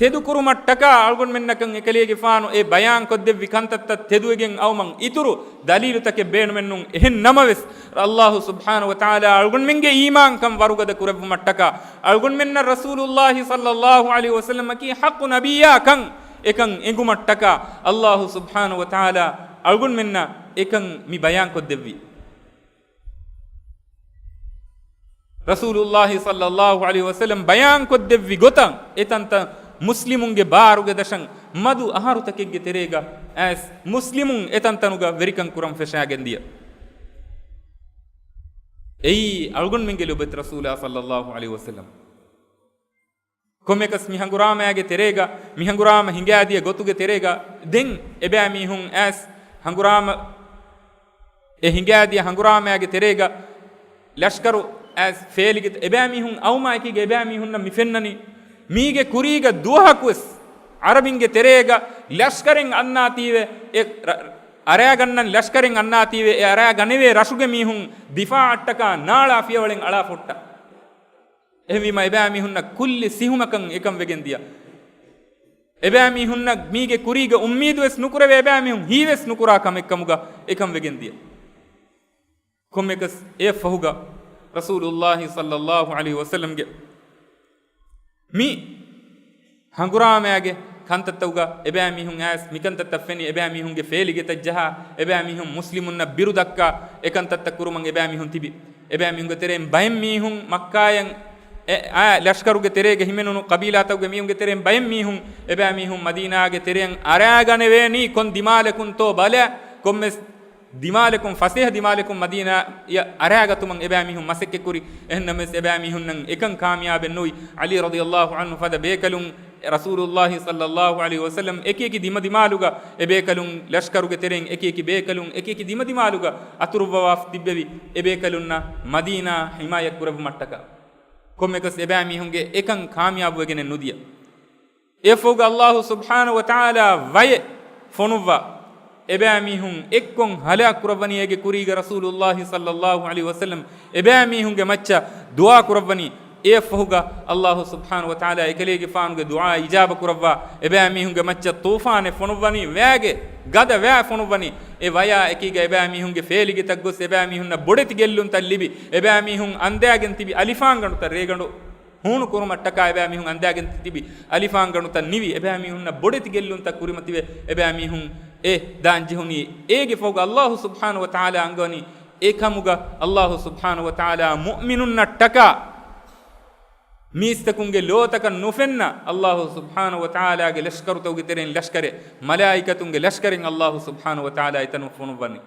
ތެދުކުރުމަށްޓަކާ އަޅުގަނޑުމެންނަކަށް އެކަލޭގެފާނު އެ ބަޔާންކޮށްދެއްވި ކަންތައްތައް ތެދުވެގެން އައުމަށް އިތުރު ދަލީލުތަކެއް ބޭނުމެއްނޫން. އެހެން ނަމަވެސް، ﷲ ސުބްޙާނަހޫ ވަތަޢާލާ އަޅުގަނޑުމެންގެ އީމާންކަން ވަރުގަދަ ކުރެއްވުމަށްޓަކާ، އަޅުގަނޑުމެންނަށް ރަސޫލުﷲ ޞައްލަﷲ ޢަލައިހި ވަސައްލަމަކީ ޙައްޤު ނަބިއްޔާ ކަން އެކަން އެނގުމަށްޓަކާ، ﷲ ސުބްޙާނަހޫ ވަތަޢާލާ އަޅުގަނޑުމެންނަށް އެކަން މި ބަޔާންކޮށްދެއްވީ. ރަސޫލުﷲ ޞައްލަﷲ ޢަލައިހި ވަސައްލަމް ބަޔާންކޮށްދެއްވި ގޮތަށް އެތަންތަން މުސްލިމުންގެ ބާރުގެ ދަށަށް މަދު އަހަރުތަކެއްގެ ތެރޭގަ އައިސް މުސްލިމުން އެތަންތަނުގަ ވެރިކަން ކުރަން ފެށާގެން ދިޔަ. އެއީ އަޅުގަނޑުމެންގެ ލޯބިވެތި ރަސޫލާ ޞައްލަﷲ ޢަލައިހި ވަސައްލަމް. ކޮންމެކަސް މި ހަނގުރާމައިގެ ތެރޭގަ، މި ހަނގުރާމަ ހިނގާދިޔަ ގޮތުގެ ތެރޭގަ، ދެން އެބައިމީހުން އައިސް ހަނގުރާމަ، އެ ހިނގާދިޔަ ހަނގުރާމައިގެ ތެރޭގަ ލަޝްކަރު އައިސް ފޭލިގެ އެބައިމީހުން އައުމާ އެކީގަ އެބައިމީހުންނަށް މި ފެންނަނީ. މީގެ ކުރީގަ ދުވަހަކުވެސް ޢަރަބިންގެ ތެރޭގަ ލަޝްކަރެއް އަންނާތީވެ، އެ ރަ-، އަރައިގަންނަން ލަޝްކަރެއް އަންނާތީވެ، އެ އަރައިގަނެވޭ ރަށުގެ މީހުން ދިފާޢަށްޓަކާ ނާޅާ ފިޔަވަޅެއް އަޅާފަ ހުއްޓާ. އެހެންވީމަ، އެބައިމީހުންނަށް ކުއްލި ސިހުމަކަށް އެކަން ވެގެން ދިޔަ. އެބައިމީހުންނަށް މީގެ ކުރީގަ އުއްމީދުވެސް ނުކުރެވޭ، އެބައިމީހުން ހީވެސް ނުކުރާ ކަމެއްކަމުގަ އެކަން ވެގެން ދިޔަ. ކޮންމެކަސް އެއަށްފަހުގަ ރަސޫލުﷲ ޞައްލަﷲ ޢަލައިހި ވަސައްލަމްގެ މި ހަނގުރާމައިގެ ކަންތައްތަކުގަ އެބައިމީހުން އައިސް މިކަންތައްތައް ފެނި، އެބައިމީހުންގެ ފޭލިގެތައް ޖަހާ، އެބައިމީހުން މުސްލިމުންނަށް ބިރު ދައްކާ، އެކަންތައްތައް ކުރުމަށް އެބައިމީހުން ތިބި. އެބައިމީހުންގެ ތެރެއިން ބައެއް މީހުން މައްކާޔަށް އެ، އާ، ލަޝްކަރުގެ ތެރޭގަ ހިމެނުނު ޤަބީލާތަކުގެ މީހުންގެ ތެރެއިން ބައެއް މީހުން އެބައިމީހުން މަދީނާގެ ތެރެއަށް އަރާގަނެވޭނީ ކޮން ދިމާލަކުންތޯ ބަލަ، ކޮންމެސް ދިމާލަކުން، ފަސޭހަ ދިމާލަކުން މަދީނާއަށް އަރާގަތުމަށް އެބައިމީހުން މަސައްކަތްކުރި. އެހެންނަމަވެސް، އެބައިމީހުންނަށް އެކަން ކާމިޔާބެއް ނުވި. ޢަލީ ރަޟިޔަﷲ ޢަންހު ފަދަ ބޭކަލުން ރަސޫލުﷲ ޞައްލަﷲ ޢަލައިހި ވަސައްލަމް އެކިއެކި ދިމަދިމާލުގަ އެބޭކަލުން ލަޝްކަރުގެ ތެރެއިން އެކިއެކި ބޭކަލުން އެކިއެކި ދިމަދިމާލުގަ އަތުރުއްވަވާފަ ތިއްބެވި. އެބޭކަލުންނަށް މަދީނާ ޙިމާޔަތް ކުރެއްވުމަށްޓަކާ. ކޮންމެކަސް އެބައިމީހުންގެ އެކަން ކާމިޔާބުވެގެނެއް ނުދިޔަ. އެއަށްފަހުގަ ﷲ ސުބްޙާނަހޫ ވަތަޢާލާ ވަޔެއް ފޮނުއްވާ، އެބައިމީހުން އެއްކޮށް ހަލާކު ކުރައްވަނީ. އޭގެ ކުރީގަ ރަސޫލުﷲ ޞައްލަﷲ ޢަލައިހި ވަސައްލަމް އެބައިމީހުންގެ މައްޗަށް ދުޢާ ކުރައްވަނީ. އެއަށްފަހުގަ ﷲ ސުބްޙާނަހޫ ވަތަޢާލާ އެކަލޭގެފާނުގެ ދުޢާ އިޖާބަ ކުރައްވާ، އެބައިމީހުންގެ މައްޗަށް ޠޫފާނެއް ފޮނުއްވަނީ، ވައިގެ ގަދަ ވައި ފޮނުއްވަނީ. އެ ވަޔާ އެކީގަ އެބައިމީހުންގެ ފޭލިގެތައް ގޮސް، އެބައިމީހުންނަށް ބޮޑެތި ގެއްލުންތައް ލިބި، އެބައިމީހުން އަންދާގެން ތިބި އަލިފާންގަނޑުތައް ރޭގަނޑު ހޫނު ކުރުމަށްޓަކާ އެބައިމީހުން އަންދާގެން ތިބި އަލިފާންގަނޑުތައް ނިވި، އެބައިމީހުންނަށް ބޮޑެތި ގެއްލުންތައް ކުރިމަތިވެ، އެބައިމީހުން އެ ދާން ޖެހުނީ. އޭގެ ފަހުގަ ﷲ ސުބްޙާނަހޫ ވަތަޢާލާ އަންގަވަނީ، އެކަމުގަ އައްލާހު ސުބްޙާނަހު ވަތަޢާލާ މުއުމިނުންނަށްޓަކާ މީސްތަކުންގެ ލޯތަކަށް ނުފެންނަ، އައްލާހު ސުބްޙާނަހު ވަތަޢާލާގެ ލަޝްކަރުތަކުގެ ތެރެއިން ލަޝްކަރެއް، މަލާއިކަތުންގެ ލަޝްކަރެއް އައްލާހު ސުބްޙާނަހު ވަތަޢާލާ އެތަނުން ފޮނުއްވަނީ.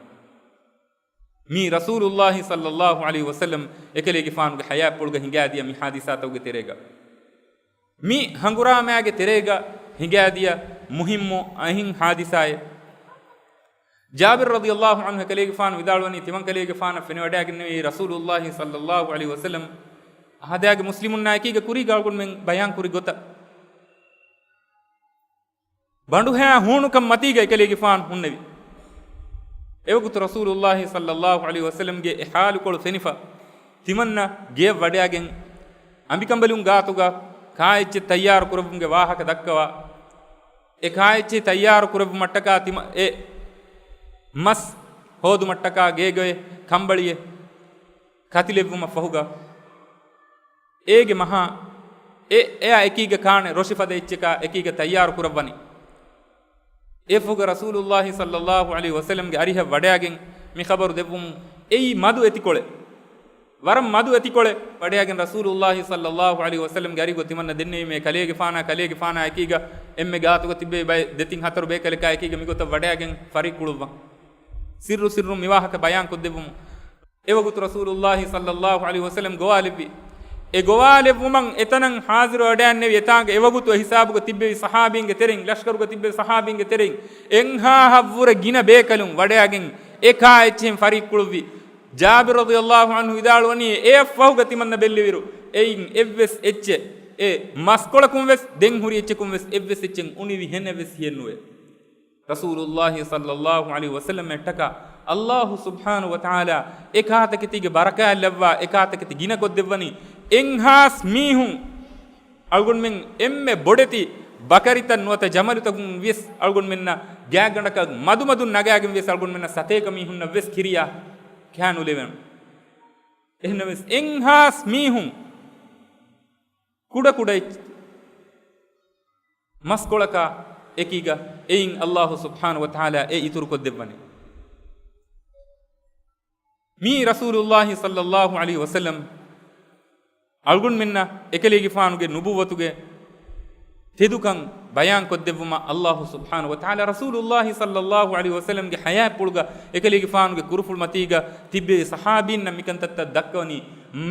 މީ ރަސޫލުއްލާހި ޞައްލައްލާހު ޢަލައިހި ވަސައްލަމް އެކަލޭގެފާނުގެ ޙަޔާތްޕުޅުގަ ހިނގާދިޔަ މި ޙާދިސާތަކުގެ ތެރޭގަ. މި ހަނގުރާމާގެ ތެރޭގަ ހިނގާދިޔަ މުހިއްމު އަހިން ޙާދިސާއެއް. ޖާބިރު ރަޟިޔައްލާހު ޢަންހު އެކަލޭގެފާނު ވިދާޅުވަނީ، ތިމަންކަލޭގެފާނަށް ފެނިވަޑައިގެންނެވީ ރަސޫލުއްލާހި ޞައްލައްލާހު ޢަލައިހި ވަސައްލަމް އަހަދާގެ މުސްލިމުންނާ އެކީގަ ކުރީގަ އަޅުގަނޑުމެން ބަޔާންކުރި ގޮތަށް. ބަނޑުހައި ހޫނުކަން މަތީގަ އެކަލޭގެފާނު ހުންނެވި. އެވަގުތު ރަސޫލުއްލާހި ޞައްލައްލާހު ޢަލައިހި ވަސައްލަމްގެ އެ ޙާލުކޮޅު ފެނިފަ، ތިމަންނަ ގެޔަށް ވަޑައިގެން އަނބިކަނބަލުން ގާތުގަ ކާއެއްޗެއް ތައްޔާރު ކުރެއްވުމުގެ ވާހަކަ ދައްކަވާ. އެ ކާއެއްޗެއް ތައްޔާރު ކުރެއްވުމަށްޓަކާ ތިމަ-، އެ މަސް ހޯދުމަށްޓަކާ ގޭގައި ކަނބަޅިއެއް ކަތިލެއްވުމަށް ފަހުގަ، އޭގެ މަހާ އެ އެއާ އެކީގަ ކާނެ ރޮށި ފަދަ އެއްޗަކާ އެކީގަ ތައްޔާރު ކުރައްވަނީ. އެފުގަ ރަސޫލުއްލާހި ޞައްލައްލާހު ޢަލައިހި ވަސައްލަމްގެ އަރިހަށް ވަޑައިގެން މި ޚަބަރު ދެއްވުމުން، އެއީ މަދު އެތިކޮޅެއް. ވަރަށް މަދު އެތިކޮޅެއް. ވަޑައިގެން ރަސޫލުއްލާހި ޞައްލައްލާހު ޢަލައިހި ވަސައްލަމްގެ އަރިގަ ތިމަންނަ ދެންނެވީމޭ ކަލޭގެފާނާ، ކަލޭގެފާނާ އެކީގަ އެންމެ ގާތުގަ ތިއްބެވި ބައެއް ދެތިން ހަތަރު ބޭކަލަކާ އެކީގަ މިގޮތަށް ވަޑައިގެން ފަރިއްކުޅުއްވަން. ސިއްރު ސިއްރުން މިވާހަކަ ބަޔާންކޮށްދެއްވުމުން. އެވަގުތު ރަސޫލުއްލާހި ޞައްލައްލާހު ޢަލައިހި ވަސައްލަމް ގޮވާލެއްވި. އެ ގޮވާލެއްވުމަށް އެތަނަށް ޙާޟިރު ވަޑައިންނެވި އެތާނގަ އެވަގުތު އެ ހިސާބުގަ ތިއްބެވި ޞަޙާބީންގެ ތެރެއިން، ލަޝްކަރުގަ ތިއްބެވި ޞަޙާބީންގެ ތެރެއިން އެއްހާހަށްވުރެ ގިނަ ބޭކަލުން ވަޑައިގެން އެކާ އެއްޗެހިން ފަރިއްކުޅުއްވި. ޖާބިރު ރަޟިޔައްލާހު ޢަންހު ވިދާޅުވަނީ، އެއަށްފަހުގަ ތިމަންނަ ބެއްލެވިއިރު، އެއިން އެއްވެސް އެއްޗެއް، އެ މަސްކޮޅަކުން ވެސް ދެން ހުރި އެއްޗަކުން ވެސް އެއްވެސް އެއްޗެއް އުނިވި ހެނެއް ވެސް ހިއެއްނުވޭ. ރަސޫލުއްލާހި ޞައްލައްލާހު ޢަލައިހި ވަސައްލަމަށްޓަކާ އައްލާހު ސުބްޙާނަހު ވަތަޢާލާ އެކާތަކެތީގެ ބަރަކާތް ލައްވާ، އެކާތަކެތި ގިނަކޮށްދެއްވަނީ. އެއްހާސް މީހުން އަޅުގަނޑުމެން އެންމެ ބޮޑެތި ބަކަރިތައް ނުވަތަ ޖަމަލުތަކުން ވިޔަސް އަޅުގަނޑުމެންނަށް ގާތްގަނޑަކަށް މަދުމަދުން ނަގާގެން ވިޔަސް އަޅުގަނޑުމެންނަށް ސަތޭކަ މީހުންނަށް ވެސް ކިރިޔާ ކާނުލެވެން. އެހެންނަމަވެސް އެއްހާސް މީހުން ކުޑަކުޑަ އެއްޗެއް މަސްކޮޅަކާ އެކީގަ އެއިން އައްލާހު ސުބްޙާނަހު ވަތަޢާލާ އެ އިތުރުކޮށްދެއްވަނީ. މީ ރަސޫލުއްލާހި ޞައްލައްލާހު ޢަލައިހި ވަސައްލަމް އަޅުގަނޑުމެންނަށް އެކަލޭގެފާނުގެ ނުބުއްވަތުގެ ތެދުކަން ބަޔާންކޮށްދެއްވުމަށް އައްލާހު ސުބްޙާނަހު ވަތަޢާލާ ރަސޫލުއްލާހި ޞައްލައްލާހު ޢަލައިހި ވަސައްލަމްގެ ޙަޔާތްޕުޅުގަ އެކަލޭގެފާނުގެ ކުރުފުޅު މަތީގަ ތިއްބެވި ޞަޙާބީންނަށް މިކަންތައްތައް ދައްކަވަނީ.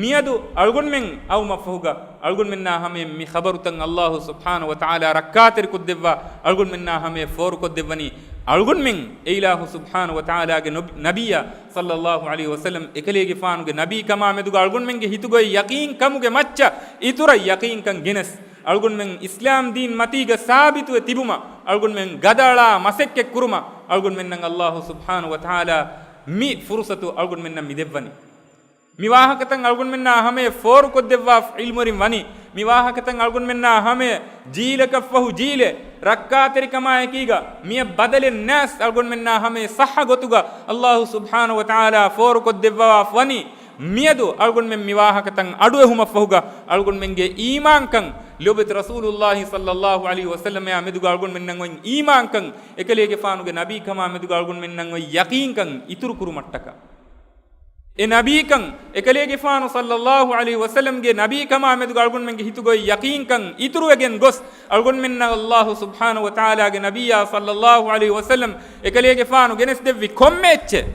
މިއަދު އަޅުގަނޑުމެން އައުމަށްފަހުގަ އަޅުގަނޑުމެންނާ ހަމަޔަށް މި ޚަބަރުތައް އައްލާހު ސުބްޙާނަހު ވަތަޢާލާ ރައްކާތެރިކޮށްދެއްވާ، އަޅުގަނޑުމެންނާ ހަމަޔަށް ފޯރުކޮށްދެއްވަނީ. އަޅުގަނޑުމެން އެއިލާހު ސުބްޙާނަހު ވަތަޢާލާގެ ނަބި-، ނަބިއްޔާ ޞައްލައްލާހު ޢަލައިހި ވަސައްލަމް އެކަލޭގެފާނުގެ ނަބީކަމާ މެދުގަ އަޅުގަނޑުމެންގެ ހިތުގައި ޔަޤީންކަމުގެ މައްޗަށް އިތުރަށް ޔަޤީންކަން ގެނެސް، އަޅުގަނޑުމެން އިސްލާމް ދީން މަތީގަ ސާބިތުވެ ތިބުމަށް އަޅުގަނޑުމެން ގަދައަޅާ މަސައްކަތް ކުރުމަށް އަޅުގަނޑުމެންނަށް އައްލާހު ސުބްޙާނަހު ވަތަޢާލާ މި ފުރުޞަތު އަޅުގަނޑުމެންނަށް މި ދެއްވަނީ. މި ވާހަކަތައް އަޅުގަނޑުމެންނާ ހަމަޔަށް ފޯރުކޮށްދެއްވާ ޢިލްމުވެރިން ވަނީ. މި ވާހަކަތައް އަޅުގަނޑުމެންނާ ހަމަޔަށް ޖީލަކަށްފަހު ޖީލެއް ރައްކާތެރިކަމާއެކީގަ މިއަށް ބަދަލެއް ނާސް އަޅުގަނޑުމެންނާ ހަމަޔަށް ޞައްޙަ ގޮތުގަ އައްލާހު ސުބްޙާނަހު ވަތަޢާލާ ފޯރުކޮށްދެއްވަވާފަ ވަނީ. މިއަދު އަޅުގަނޑުމެން މި ވާހަކަތައް އަޑުއެހުމަށްފަހުގަ އަޅުގަނޑުމެންގެ އީމާންކަން، ލޯބިވެތި ރަސޫލުއްލާހި ޞައްލައްލާހު ޢަލައިހި ވަސައްލަމާ މެދުގަ އަޅުގަނޑުމެންނަށް އޮތް އީމާންކަން، އެކަލޭގެފާނުގެ ނަބީކަމާ މެދުގަ އަޅުގަނޑުމެންނަށް އޮތް ޔަޤީންކަން އިތުރުކުރުމަށްޓަކާ. އެ ނަބީކަން، އެކަލޭގެފާނު ޞައްލައްލާހު ޢަލައިހި ވަސައްލަމްގެ ނަބީކަމާ މެދުގަ އަޅުގަނޑުމެންގެ ހިތުގައި ޔަޤީންކަން އިތުރުވެގެން ގޮސް، އަޅުގަނޑުމެންނަށް އައްލާހު ސުބްޙާނަހު ވަތަޢާލާގެ ނަބިއްޔާ ޞައްލައްލާހު ޢަލައިހި ވަސައްލަމް އެކަލޭގެފާނު ގެނެސްދެއްވި ކޮންމެ އެއްޗެއް،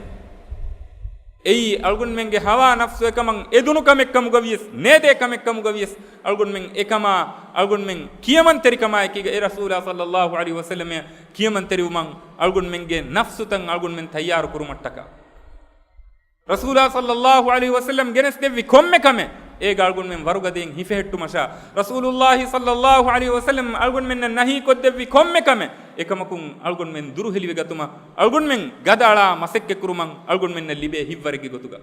އެއީ އަޅުގަނޑުމެންގެ ހަވާ ނަފްސު އެކަމަށް އެދުނު ކަމެއްކަމުގަ ވިޔަސް، ނޭދޭ ކަމެއްކަމުގަ ވިޔަސް، އަޅުގަނޑުމެން އެކަމާ، އަޅުގަނޑުމެން ކިޔަމަންތެރިކަމާއެކީގަ އެ ރަސޫލާ ޞައްލައްލާހު ޢަލައިހި ވަސައްލަމަށް ކިޔަމަންތެރިވުމަށް އަޅުގަނޑުމެންގެ ނަފްސުތައް އަޅުގަނޑުމެން ތައްޔާރު ކުރުމަށްޓަކާ. ރަސޫލާ ޞައްލައްލާހު ޢަލައިހި ވަސައްލަމް ގެނެސްދެއްވި ކޮންމެ ކަމެއް، އޭގަ އަޅުގަނޑުމެން ވަރުގަދައިން ހިފެހެއްޓުމަށާ، ރަސޫލުއްލާހި ޞައްލައްލާހު ޢަލައިހި ވަސައްލަމް އަޅުގަނޑުމެންނަށް ނަހީ ކޮށްދެއްވި ކޮންމެ ކަމެއް، އެކަމަކުން އަޅުގަނޑުމެން ދުރުހެލިވެގަތުމަށް، އަޅުގަނޑުމެން ގަދައަޅާ މަސައްކަތްކުރުމަށް އަޅުގަނޑުމެންނަށް ލިބޭ ހިތްވަރެއްގެ ގޮތުގަ.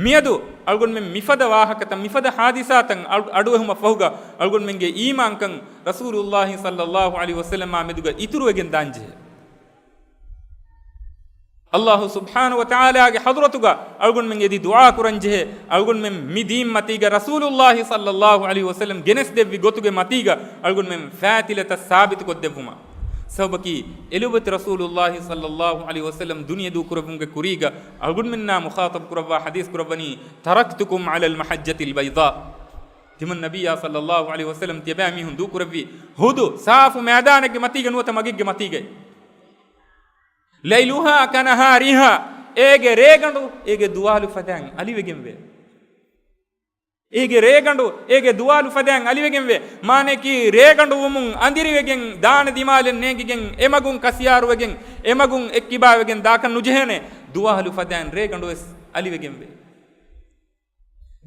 މިއަދު އަޅުގަނޑުމެން މިފަދަ ވާހަކަތައް، މިފަދަ ޙާދިސާތައް އަޑު، އަޑުއެހުމަށްފަހުގަ، އަޅުގަނޑުމެންގެ އީމާންކަން ރަސޫލުއްލާހި ޞައްލައްލާހު ޢަލައިހި ވަސައްލަމާ މެދުގަ އިތުރުވެގެން ދާންޖެހޭ. އައްލާހު ސުބްޙާނަހު ވަތަޢާލާގެ ޙަޟްރަތުގަ އަޅުގަނޑުމެން އެދި ދުޢާ ކުރަންޖެހޭ، އަޅުގަނޑުމެން މި ދީން މަތީގަ ރަސޫލުއްލާހި ޞައްލައްލާހު ޢަލައިހި ވަސައްލަމް ގެނެސްދެއްވި ގޮތުގެ މަތީގަ އަޅުގަނޑުމެން ފާތިލަތައް ސާބިތުކޮށްދެއްވުމަށް. ސަބަބަކީ، އެލޮބެތި ރަސޫލުﷲ ޞައްލަﷲ ޢަލައިހި ވަސައްލަމް ދުނިޔެ ދޫކުރެއްވުމުގެ ކުރީގަ އަޅުގަނޑުމެންނާ މުޚާޠަބު ކުރައްވާ ޙަދީޘް ކުރައްވަނީ، "تركتكم على المحجة البيضاء." ތިމަން ނަބިއްޔާ ޞައްލަﷲ ޢަލައިހި ވަސައްލަމް ތިޔަބައިމީހުން ދޫކުރެއްވީ ހުދު ސާފު މައިދާނެއްގެ މަތީގަ ނުވަތަ މަގެއްގެ މަތީގައި. "ليلها كنهارها." އޭގެ ރޭގަނޑު އޭގެ ދުވާލު ފަދައިން އަލިވެގެންވޭ. އޭގެ ރޭގަނޑު އޭގެ ދުވާލު ފަދައިން އަލިވެގެންވޭ. މާނަޔަކީ، ރޭގަނޑު ވުމުން އަނދިރިވެގެން، ދާނެ ދިމާލެއް ނޭނގިގެން، އެމަގުން ކަސިޔާރުވެގެން، އެމަގުން އެއްކިބާވެގެން ދާކަށް ނުޖެހޭނެ. ދުވާލު ފަދައިން ރޭގަނޑުވެސް އަލިވެގެންވޭ.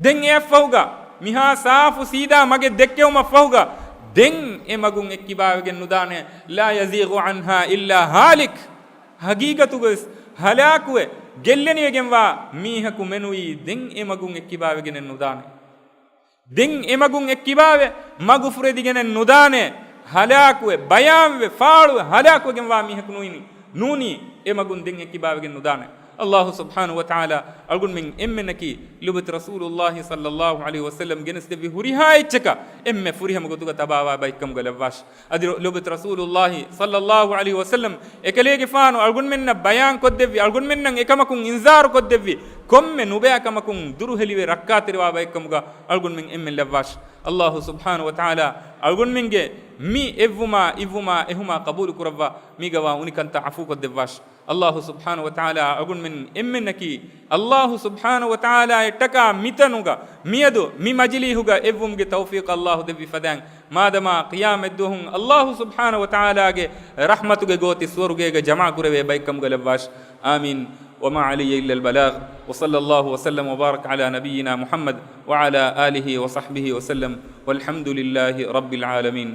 ދެން އެއަށްފަހުގަ، މިހާ ސާފު ސީދާ މަގެއް ދެއްކެވުމަށްފަހުގަ، ދެން އެމަގުން އެއްކިބާވެގެން ނުދާނެ. "لا يزيغ عنها إلا هالك." ހަގީގަތުގަވެސް ހަލާކުވެ، ގެއްލެނިވެގެންވާ މީހަކު މެނުވީ ދެން އެމަގުން އެއްކިބާވެގެނެއް ނުދާނެ. ދެން އެމަގުން އެއްކިބާވެ، މަގުފުރެދިގެނެއް ނުދާނެ. ހަލާކުވެ، ބަޔާންވެ، ފާޅުވެ، ހަލާކުވެގެންވާ މީހަކު ނުވިނީ، ނޫނީ، އެމަގުން ދެން އެއްކިބާވެގެން ނުދާނެ. ﷲ ސުބްޙާނަހޫ ވަތަޢާލާ އަޅުގަނޑުމެން އެންމެންނަކީ ލޮބުވެތި ރަސޫލުﷲ ޞައްލަﷲ ޢަލައިހި ވަސައްލަމް ގެނެސްދެއްވި ހުރިހާ އެއްޗަކަށް އެންމެ ފުރިހަމަ ގޮތުގަ ތަބާވާ ބައެއްކަމުގަ ލައްވާށި. އަދި ލޮ-، ލޮބުވެތި ރަސޫލުﷲ ޞައްލަﷲ ޢަލައިހި ވަސައްލަމް އެކަލޭގެފާނު އަޅުގަނޑުމެންނަށް ބަޔާން ކޮށްދެއްވި، އަޅުގަނޑުމެންނަށް އެކަމަކުން އިންޒާރު ކޮށްދެއްވި ކޮންމެ ނުބައިކަމަކުން ދުރުހެލިވެ ރައްކާތެރިވާ ބައެއްކަމުގަ އަޅުގަނޑުމެން އެންމެން ލައްވާށި. ﷲ ސުބްޙާނަހޫ ވަތަޢާލާ އަޅުގަނޑުމެންގެ މި އެއްވުމާ، އިއްވުމާ، އެހުމާ ޤަބޫލު ކުރައްވާ، މީގަވާ އުނިކަންތައް ޢަފޫ ކޮށްދެއްވާށި. ﷲ ސުބްޙާނަހޫ ވަތަޢާލާ އަޅުގަނޑުމެން އެންމެންނަކީ ﷲ ސުބްޙާނަހޫ ވަތަޢާލާއަށްޓަކާ މިތަނުގަ، މިއަދު މި މަޖިލީހުގަ އެއްވުމުގެ ތައުފީޤު ﷲ ދެއްވި ފަދައިން، މާދަމާ ޤިޔާމަތްދުވަހުން ﷲ ސުބްޙާނަހޫ ވަތަޢާލާގެ ރަޙްމަތުގެ ގޯތި ސުވަރުގޭގަ ޖަމާކުރެވޭ ބައެއްކަމުގަ ލައްވާށި. آمين. وما علي إلا البلاغ. وصلى الله وسلم وبارك على نبينا محمد وعلى آله وصحبه وسلم. والحمد لله رب العالمين.